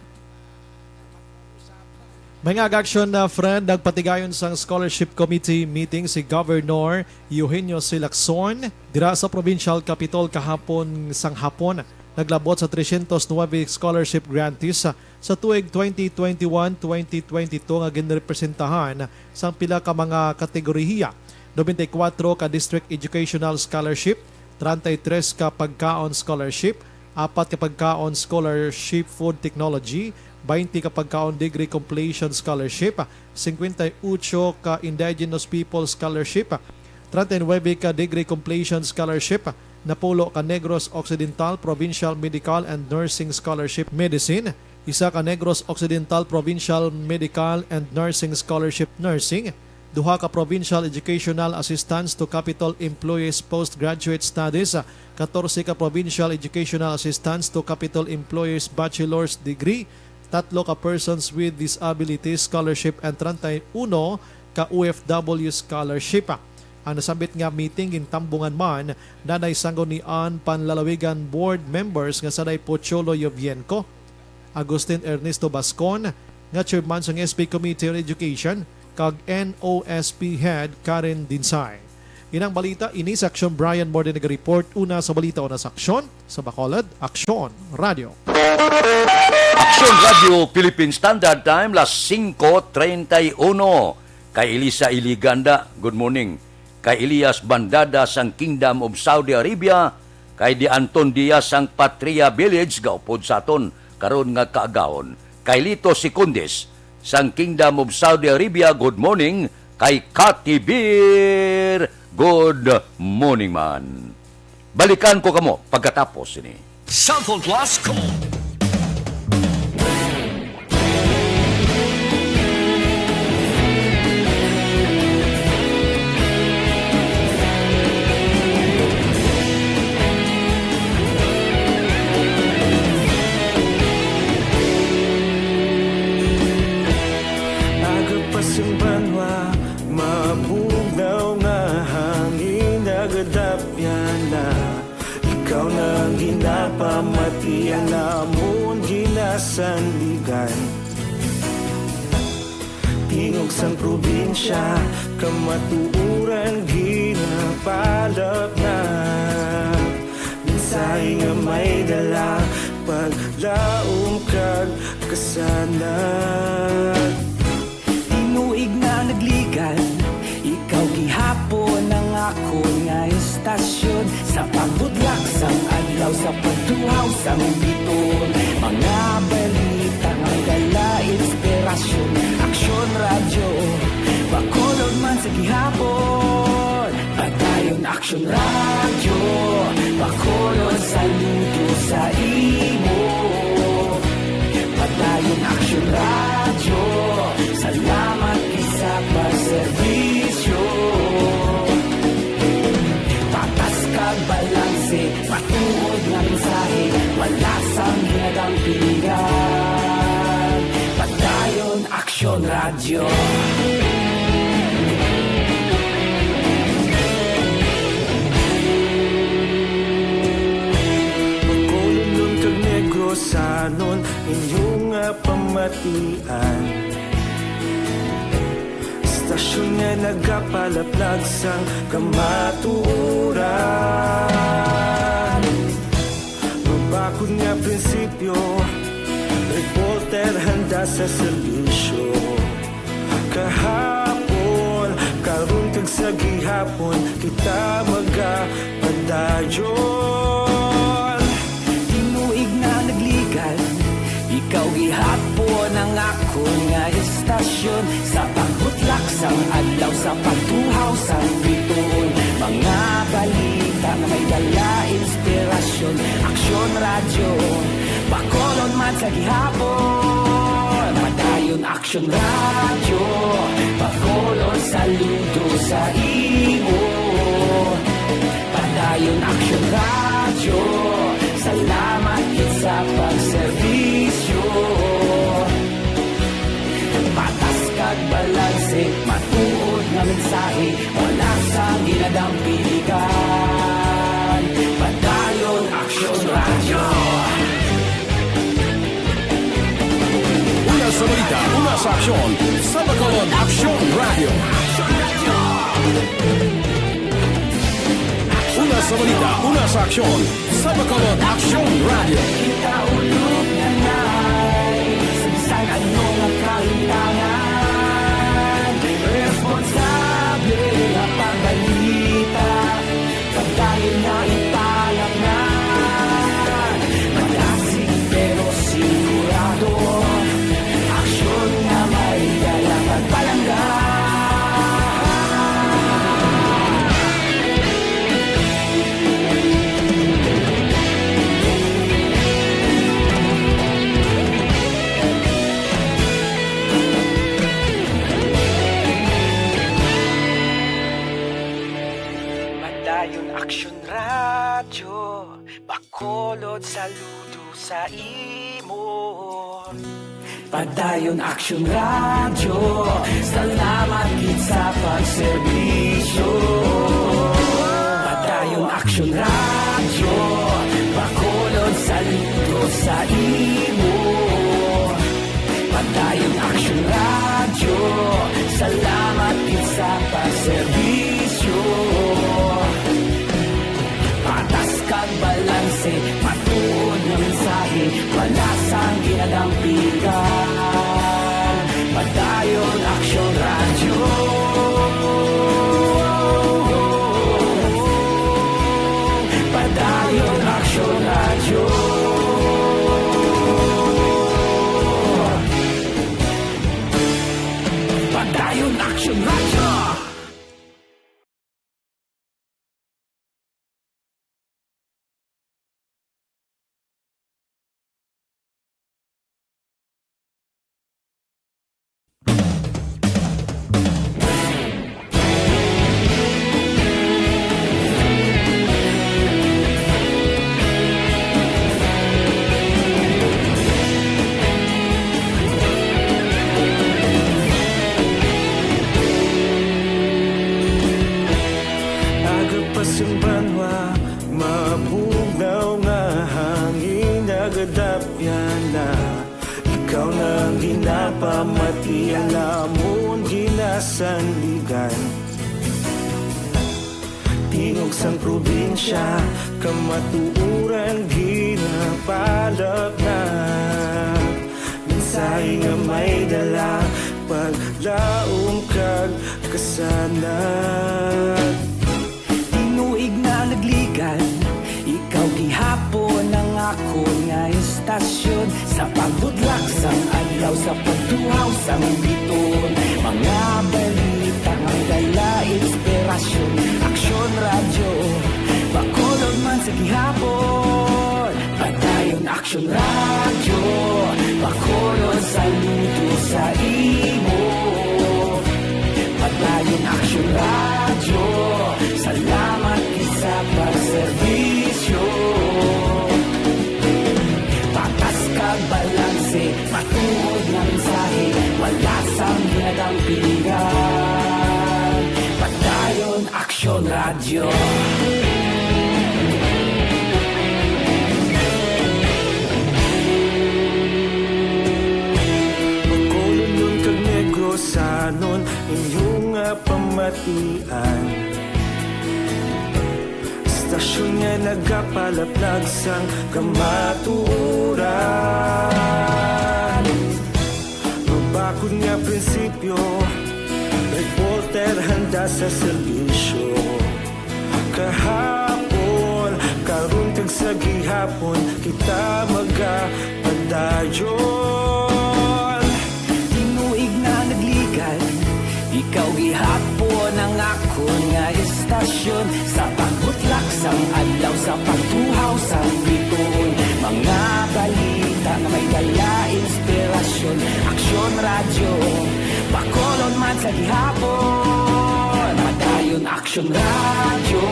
Mga aga-aksyon na friend, nagpatigayon sang Scholarship Committee meeting si Governor Eugenio C. Lacson dira sa Provincial Capitol kahapon sang hapon. Naglabot sa tresyentos nuebe scholarship grantees sa tuig twenty twenty-one, twenty twenty-two nga ginrepresentahan sang pila ka mga kategoriya, nobenta y kuwatro ka District Educational Scholarship, treinta y tres ka Pagkaon Scholarship, apat ka Pagkaon Scholarship Food Technology, baynte ka Pagkaon Degree Completion Scholarship, singkwenta y ocho ka Indigenous People Scholarship, treinta y nuebe ka Degree Completion Scholarship, napulo ka Negros Occidental Provincial Medical and Nursing Scholarship Medicine, isa ka Negros Occidental Provincial Medical and Nursing Scholarship Nursing, duha ka Provincial Educational Assistance to Capitol Employees Postgraduate Studies, katorse ka Provincial Educational Assistance to Capitol Employees Bachelor's Degree, tatlo ka Persons with Disabilities Scholarship, and treinta y uno ka O F W Scholarship. Ang nasambit nga meeting gintambungan man nanay Sangguniang Panlalawigan Board members nga sanay Pocholo Yovienco, Agustin Ernesto Bascon, nga chairman sang S P Committee on Education, kag N O S P Head Karen Dinsay. Inang balita ini sa Aksyon, Brian Morde naga-report. Una sa balita, una sa aksyon, sa Bacolod, Aksyon Radio. Action Radio Philippine Standard Time, las singko treinta y uno. Kay Elisa Iliganda, good morning. Kay Elias Bandada sang Kingdom of Saudi Arabia, kay Di Anton Diaz sang Patria Village, gaupod sa aton karon nga kaagahon. Kay Lito Secundis sang Kingdom of Saudi Arabia, good morning. Kay Kati Beer, good morning man. Balikan ko kamo pagkatapos sini. Cellphone Plus Call. Aga pa sing banwa, mabugnaw nga hangin nagadapyan na. Ikaw na ang ginapamatian namon, ginasandigan. Tingog sang probinsya, kamatuoran ginapalapnap. Mensahe nga may dala, paglaom kag kasanag. Tinuig na nagligan, ikaw gihapon ang akon nga estasyon. Sa pagbudlak sang adlaw, sa pagtuhaw sang biton, mga balita nga dala inspirasyon. Aksyon Radyo, Bacolod man sa gihapon. Padayon Aksyon Radyo, Bacolod, saludo sa imo. Padayon Aksyon Radyo, salamat gid sa pagserbisyo. Patas kag balanse, matuod nga mensahe, wala sang ginadampigan. Padayon Aksyon Radyo. Bacolodnon kag Negrosanon, inyo nga pamatian. Estasyon nga nagapalaplag sang kamatuoran. Mabakod nga prinsipyo, reporter handa sa serbisyo. Kahapon, karon kag sa gihapon, kita magapadayon. Tinuig na nagligan, ikaw gihapon ang akon nga estasyon. Sa pagbutlak sang adlaw, sa pagtuhaw sang bituon, mga balita nga may dala inspirasyon. Aksyon Radyo, Bacolod man sa gihapon. Padayon Aksyon Radyo, Bacolod, saludo sa imo. Padayon Aksyon Radyo, salamat gid sa pagserbisyo. Patas kag balanse, matuod nga mensahe, wala sang ginadampigan. Padayon Aksyon Radyo. Una sa balita, una sa aksyon, sa Bacolod Aksyon Radyo. Una sa balita, una sa aksyon, sa Bacolod Aksyon Radyo. Kita ulog na nai, sa bisan ano nga kahintangan, responsable nga pagbalita, padayon na ipalapnan. Malasig pero sigurado, aksyon nga may dala pagpalangga. Padayon Aksyon Radyo, Bacolod, saludo sa imo. Padayon Aksyon Radyo, salamat gid sa pagserbisyo. Padayon Aksyon Radyo, Bacolod, saludo sa imo. Padayon Aksyon Radyo, salamat gid sa pagserbisyo. Patas kag balanse, matuod nga mensahe, wala sang ginadampigan. Padayon Aksyon Radyo. Padayon Aksyon Radyo. Padayon Aksyon Radyo. Aga pa sing banwa, mabugnaw nga hangin nagadapyan na. Ikaw na ang ginapamati, ang amon ginasandigan. Tingog sang probinsya, kamatuoran ginapalapnag. Mensahe nga may dala, paglaom kag kasanag. Tinuig na nagligad, ikaw gihapon ang akon nga istasyon. Sa pagbudlak sang adlaw, sa pagtuhaw sang biton, mga balita nga dala inspirasyon. Aksyon Radyo, Bacolod man sa gihapon. Padayon Aksyon Radyo, Bacolod, saludo sa imo. Padayon Aksyon Radyo, salamat gid sa pagserbisyo. Patas kag balanse, matuod nga mensahe, wala sang ginadampigan. Padayon Aksyon Radyo. Bacolodnon kag Negrosanon, inyo nga pamatian. Istasyon nga nagapalaplag sang kamatuoran. Mabakod nga prinsipyo, reporter handa sa serbisyo. Kahapon, karon kag sa gihapon, kita magapadayon. Tinuig na nagligad, ikaw gihapon ang akon nga istasyon. Sa pagbutlak sang adlaw, sa pagtuhaw sang biton, mga balita nga may dala inspirasyon. Aksyon Radyo, Bacolod man sa gihapon. Padayon Aksyon Radyo,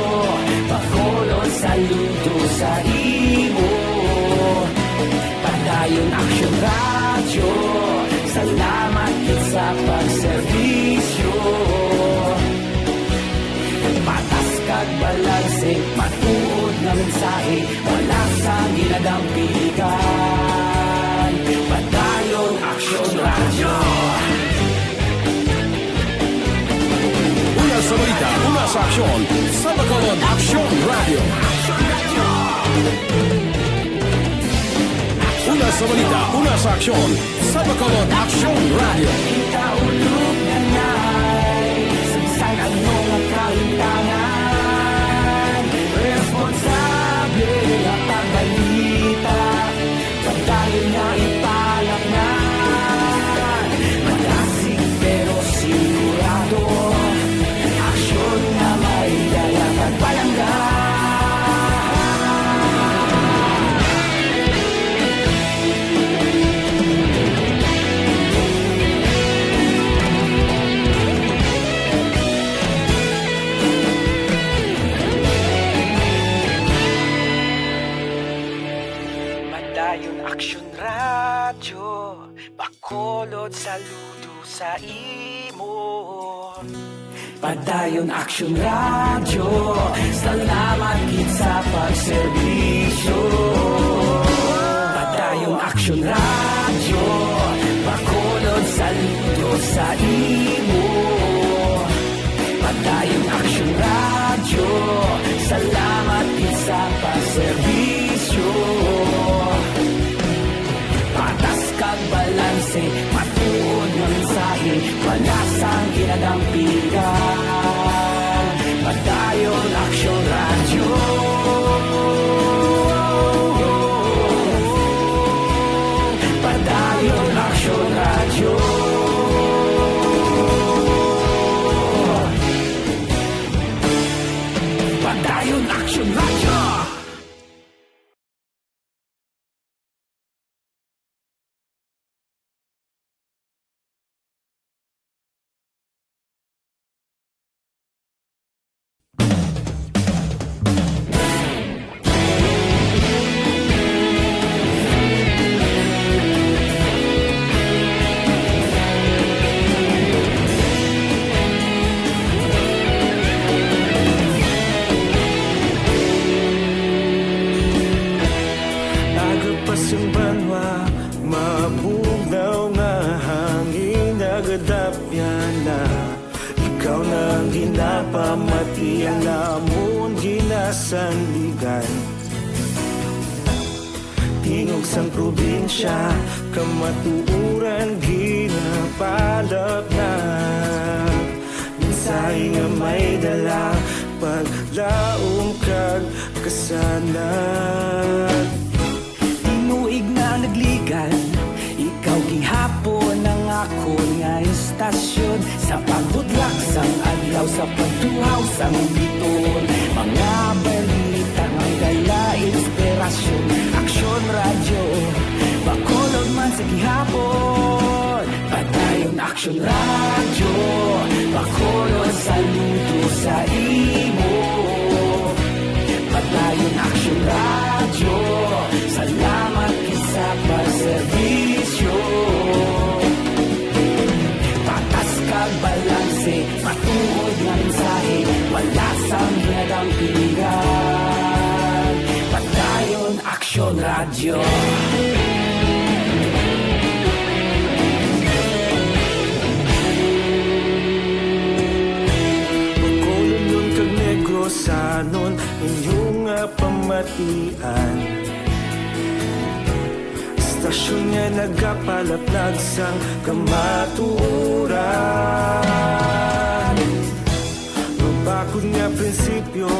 Bacolod, saludo sa imo. Padayon Aksyon Radyo, salamat gid sa pagserbisyo. Patas kag balanse, matuod nga mensahe, wala sang ginadampigan. Padayon Aksyon Radyo. Una sa balita, una sa aksyon, sa Bacolod Aksyon Radyo. Una sa balita, una sa aksyon, sa Bacolod Aksyon Radyo. Kita ulog na na'y sagsag ang mga kahintangan. Responsable nga pagbalita, padayon nga ipalapngan. Madasig pero sigurado, aksyon nga may dala kag palangga. Padayon Aksyon Radyo, Bacolod, saludo sa imo. Padayon Aksyon Radyo, salamat gid sa pagserbisyo. Padayon Aksyon Radyo, Bacolod, saludo sa imo. Padayon Aksyon Radyo, salamat gid sa pagserbisyo. Patas kag Matuod nga mensahe, wala sang ginadampigan. Padayon Aksyon Radyo. Padayon Aksyon Radyo. Padayon Aksyon Radyo. Aga pa sang banwa, mabugnaw nga hangin nagadapyan na. Ikaw na ang ginapamati, ang amon ginasandigan. Tingog sang probinsya, kamatuoran ginapalapnag. Mensahe nga may dala, paglaom kag kasanag. Tinuig na nagligan, ikaw gihapon ang akon nga istasyon. Sa pagbudlak sang adlaw, sa pagtuhaw sang bituon, mga balita may dala inspirasyon. Aksyon Radyo, Bacolod man sa gihapon. Padayon Aksyon Radyo, Bacolod, saludo sa imo. Padayon Aksyon Radyo, salamat gid sa pagserbisyo. Patas kag balanse, matuod nga mensahe, wala sang ginadampigan. Padayon Aksyon Radyo. Bacolodnon kag Negrosanon, inyo nga pamatian. Istasyon nga nagapalaplag sang kamatuoran. Mabakod nga prinsipyo,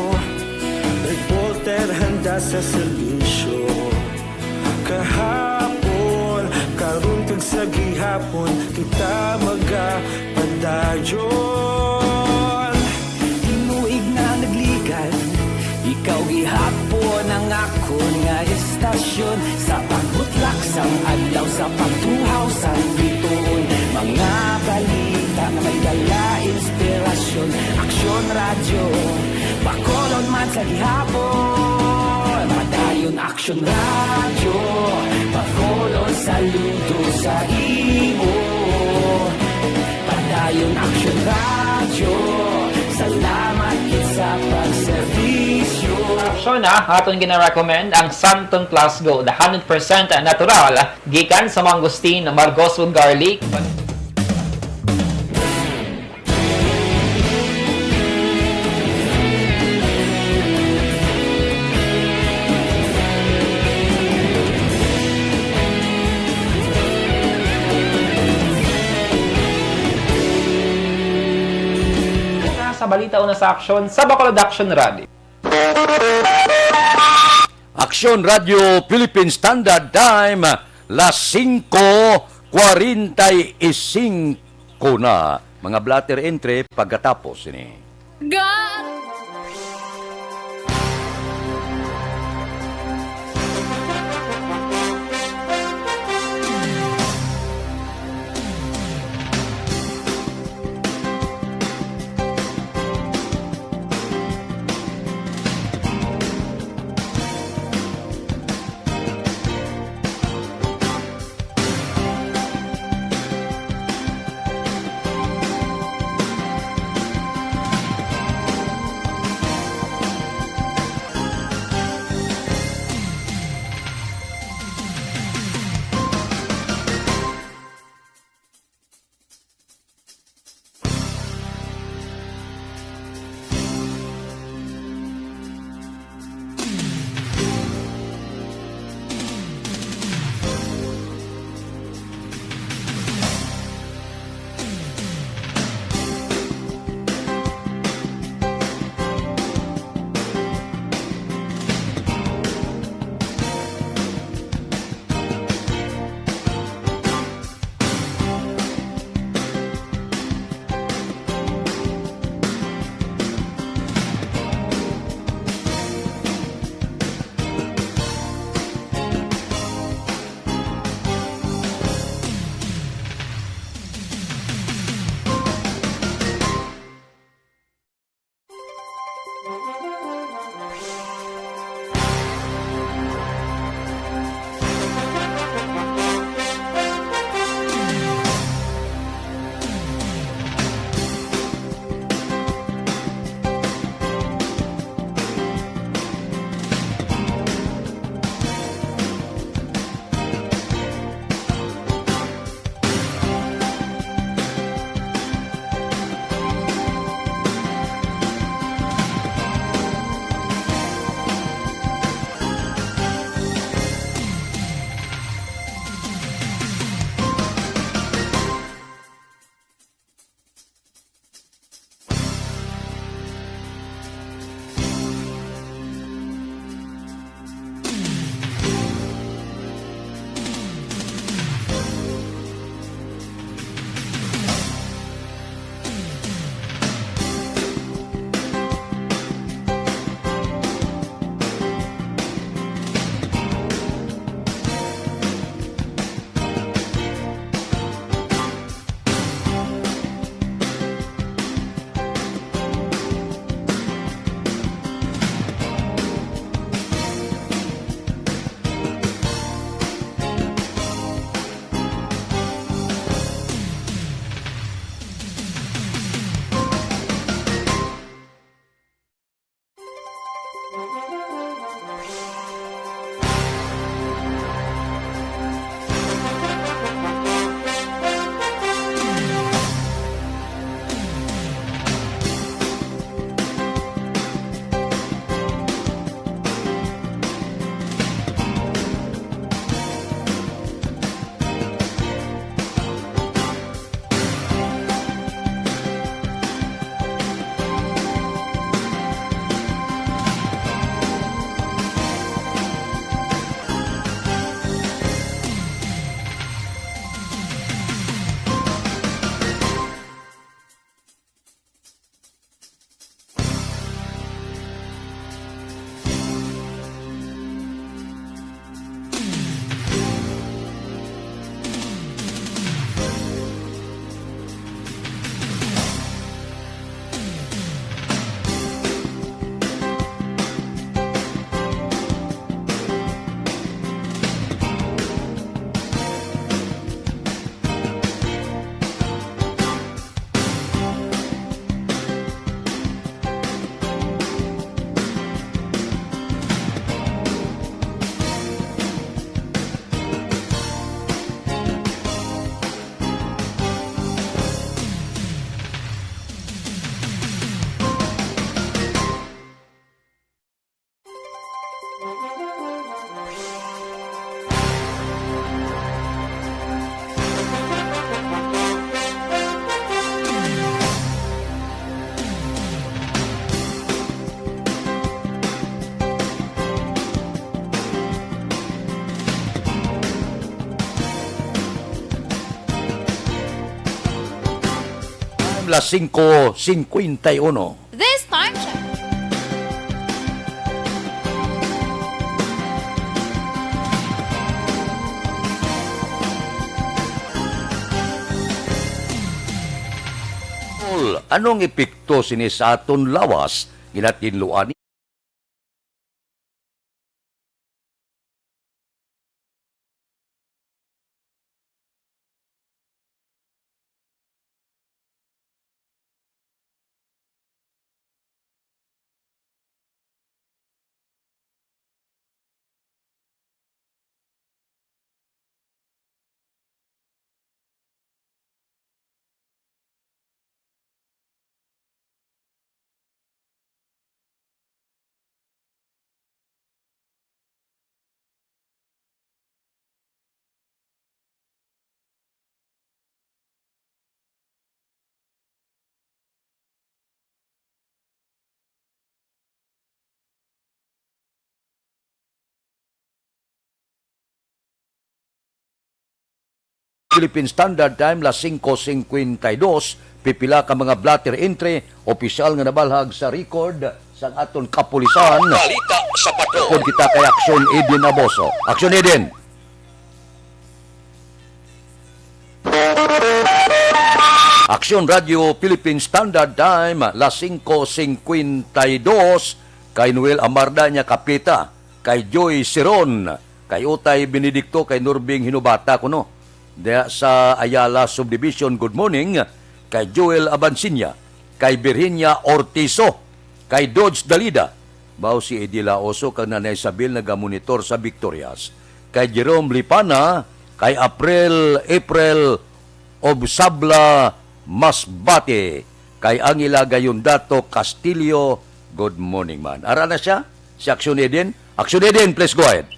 reporter handa sa serbisyo. Kahapon, karon kag sa gihapon, kita magapadayon. Tinuig na nagligan, ikaw gihapon ang akon nga istasyon. Sa pagbutlak sang adlaw, sa pagtuhaw sang bituon, mga balita nga may dala inspirasyon. Aksyon Radyo, Bacolod man sa gihapon. Padayon Aksyon Radyo, Bacolod, saludo sa imo. Padayon Aksyon Radyo, salamat gid sa pagserbisyo. Aksyon, ha, aton gina-recommend ang Santon Plus Go, the hundred percent natural, gikan sa mangosteen, margos, ug garlic. Sa balita una sa aksyon, sa Bacolod Action Rally. Aksyon Radio Philippine Standard Time, las singko kwarenta y singko na. Mga blotter entry pagkatapos ini. God! Las singko singkwenta y uno. This time check. Anong epekto sini sa aton lawas? Ginatinluan ni Philippine Standard Time, las singko singkwenta y dos, pipila ka mga blotter entry, opisyal nga nabalhag sa record sang aton kapulisan. Balita sa Patrol. Pod kita kay Aksyon Eden Aboso. Aksyon Eden. Aksyon Radio Philippine Standard Time, las singko singkwenta y dos, kay Noel Amarda niya Kapita, kay Joy Siron, kay Utay Benedicto, kay Nurbing Hinubata kuno. Diya sa Ayala Subdivision, good morning, kay Joel Abansinya, kay Virginia Ortizo, kay Dodge Dalida, Bao si Eddie Laoso kag Nanay Isabel nagamonitor sa Victorias. Kay Jerome Lipana, kay April, April Obsabla Masbate, kay Angela Gayondato Castillo, good morning man. Ara na siya, si Aksyon Eden. Aksyon Eden, please go ahead.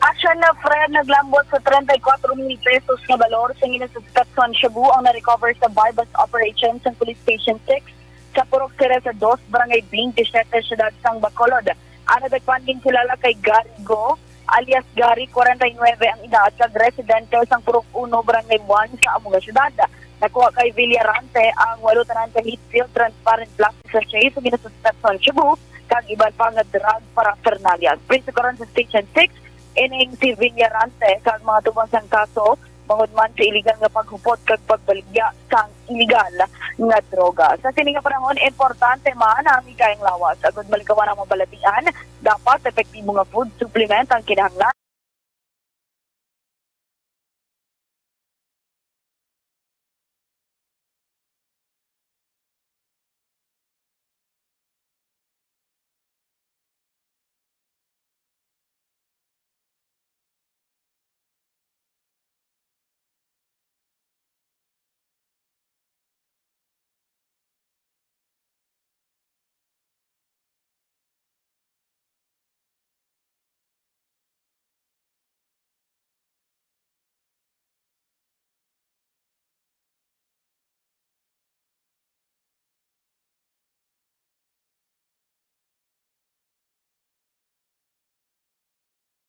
Action na Fred naglambot sa treinta y cuatro mil pesos nga balor sa ginasuspetso ang shabu ang na-recover sa buy-bust operation sa Police Station six sa Purok Teresa dos, Barangay twenty-seven, Siyudad sang Bacolod. Ang nadakpan ginkilala kay Gary Go, alias Gary, kwarenta y nuebe ang edad, kag residente sang Purok uno, Barangay one sa amo nga siyudad. Nakuha kay Villarante ang walo tanan ka litro transparent plastic sachet sa ginasuspetso nga shabu kag iban pa nga drug paraphernalia. Based sa Station six, ining si Villarante kag mga tubang sang kaso bangod man sa iligal nga paghupot kag pagbaligya sang iligal nga droga. Sa sini nga panahon, importante man ang higayang lawas. Agud malikawan ang mga balatian, dapat epektibo nga food supplement ang kinahanglan.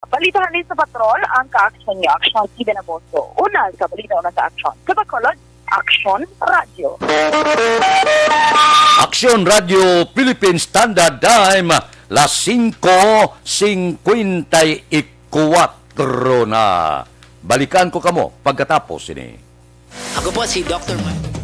Balita ni sa Patrol, ang kaaksyon niya, Aksyon Eden Aboso. Una sa balita, una sa aksyon. Sa Bacolod, Aksyon Radyo. Aksyon Radyo Philippine Standard Time, las singko singkwenta y kuwatro na. Balikan ko kamo pagkatapos sini. Ako po si Doktor Ma-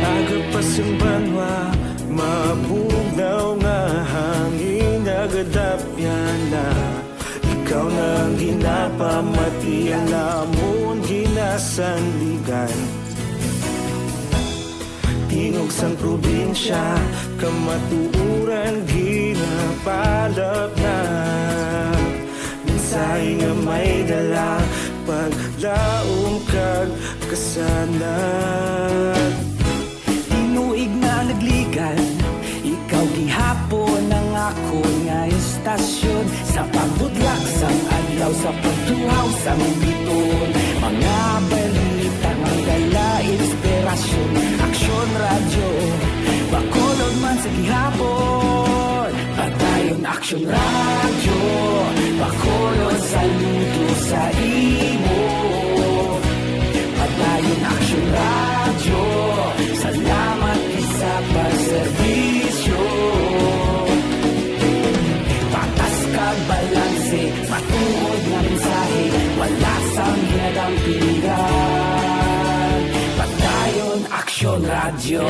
Aga pa sang banwa, mabugnaw nga hangin, nagadapyan na. Ikaw na ang ginapamati, ang amon ginasandigan. Tingog sang probinsya, kamatuoran ginapalapnat. Mensahe nga may dala, paglaom kag kasanag. Tinuig na nagligan, ikaw gihapon ang akon nga istasyon. Sa pagbutlak sang adlaw, Sa pagtuhaw sa Bitoon, mga balita nga may dala inspirasyon. Aksyon Radyo, Bacolod man sa gihapon. Padayon Aksyon Radyo, Bacolod saludo sa imo. Padayon Aksyon Radyo, salamat sa pagserbisyo. Patas kag balanse, matuod nga mensahe, wala sang ginadampigan. Padayon Aksyon Radyo.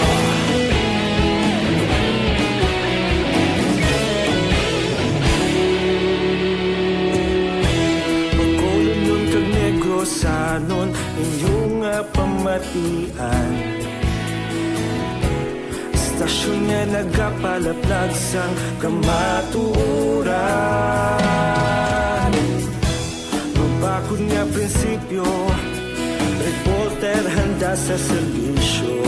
Bacolodnon kag Negrosanon, inyo nga pamatian. Istasyon nga nagapalaplag sang kamatuoran. Mabakod nga prinsipyo, reporter handa sa serbisyo.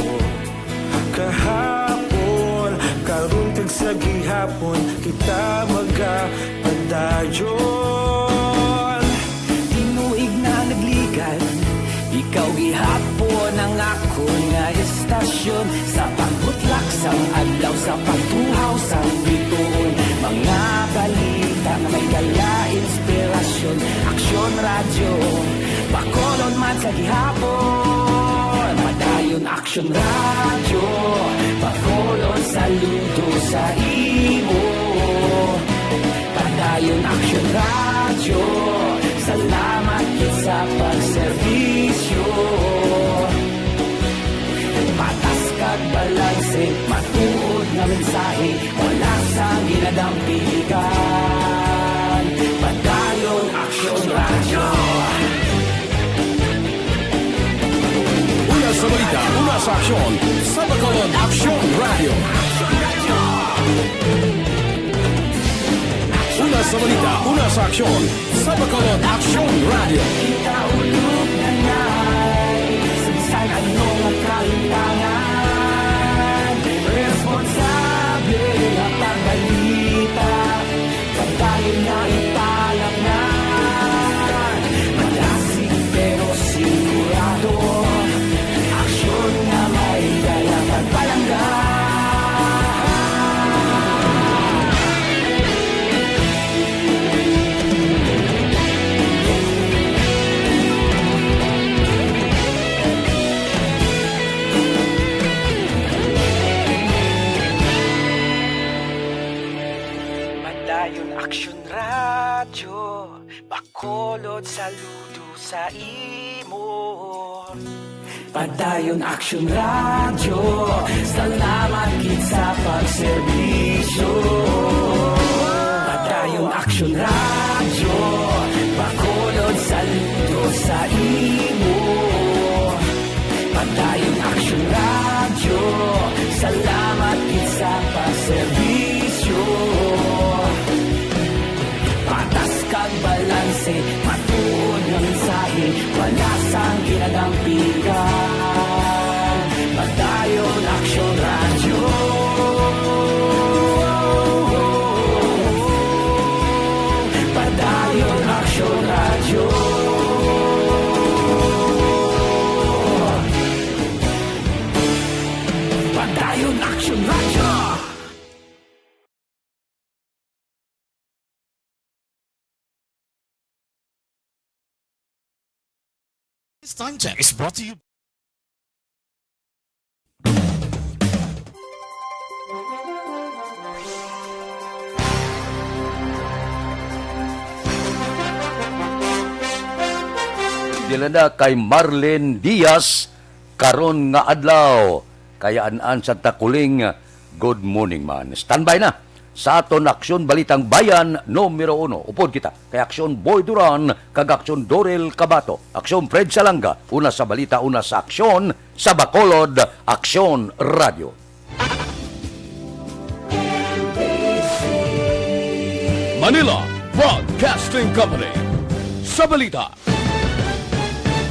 Kahapon, karon, kag sa gihapon, kita magapadayon. Tinuig na nagligan, ikaw gihapon ang akon nga istasyon. Sa pagbutlak sang adlaw, sa pagtuhaw sang bituon, mga balita nga may dala inspirasyon. Aksyon Radyo, Bacolod man sa gihapon. Padayon Aksyon Radyo, Bacolod saludo sa imo. Padayon Aksyon Radyo, salamat gid sa pagserbisyo. Patas kag balanse, matuod nga mensahe, wala sang ginadampigan. Padayon Aksyon Radyo. Una sa balita, una sa aksyon, sa Bacolod Aksyon Radyo. Una sa balita, una sa aksyon, sa Bacolod Aksyon Radyo. Kita ulog na nay, sa bisan ano nga kahimtangan, responsable nga pagbalita. Padayon nga ipalanggan, malasig pero sigurado. Aksyon nga may dala pagpalangga. Padayon Aksyon Radyo, Bacolod saludo sa imo. Padayon Aksyon Radyo, salamat gid sa pagserbisyo. Padayon Aksyon Radyo, Bacolod saludo sa imo. Padayon Aksyon Radyo, salamat gid sa pagserbisyo. Patas kag balanse, matuod nga mensahe, wala sang ginadampigan. Padayon Aksyon Radyo. Padayon Aksyon Radyo. Padayon Aksyon Radyo. This time check is brought to you. Dila na kay Marlene Diaz, karon nga adlaw. Kay An-an Santa Kuling, good morning man. Standby na sa aton Aksyon Balitang Bayan numero uno. Upod kita kay Aksyon Boy Duran kag Aksyon Dorel Cabato, Aksyon Fred Salanga, una sa balita, una sa aksyon, sa Bacolod, Aksyon Radyo. Manila Broadcasting Company. Sa balita,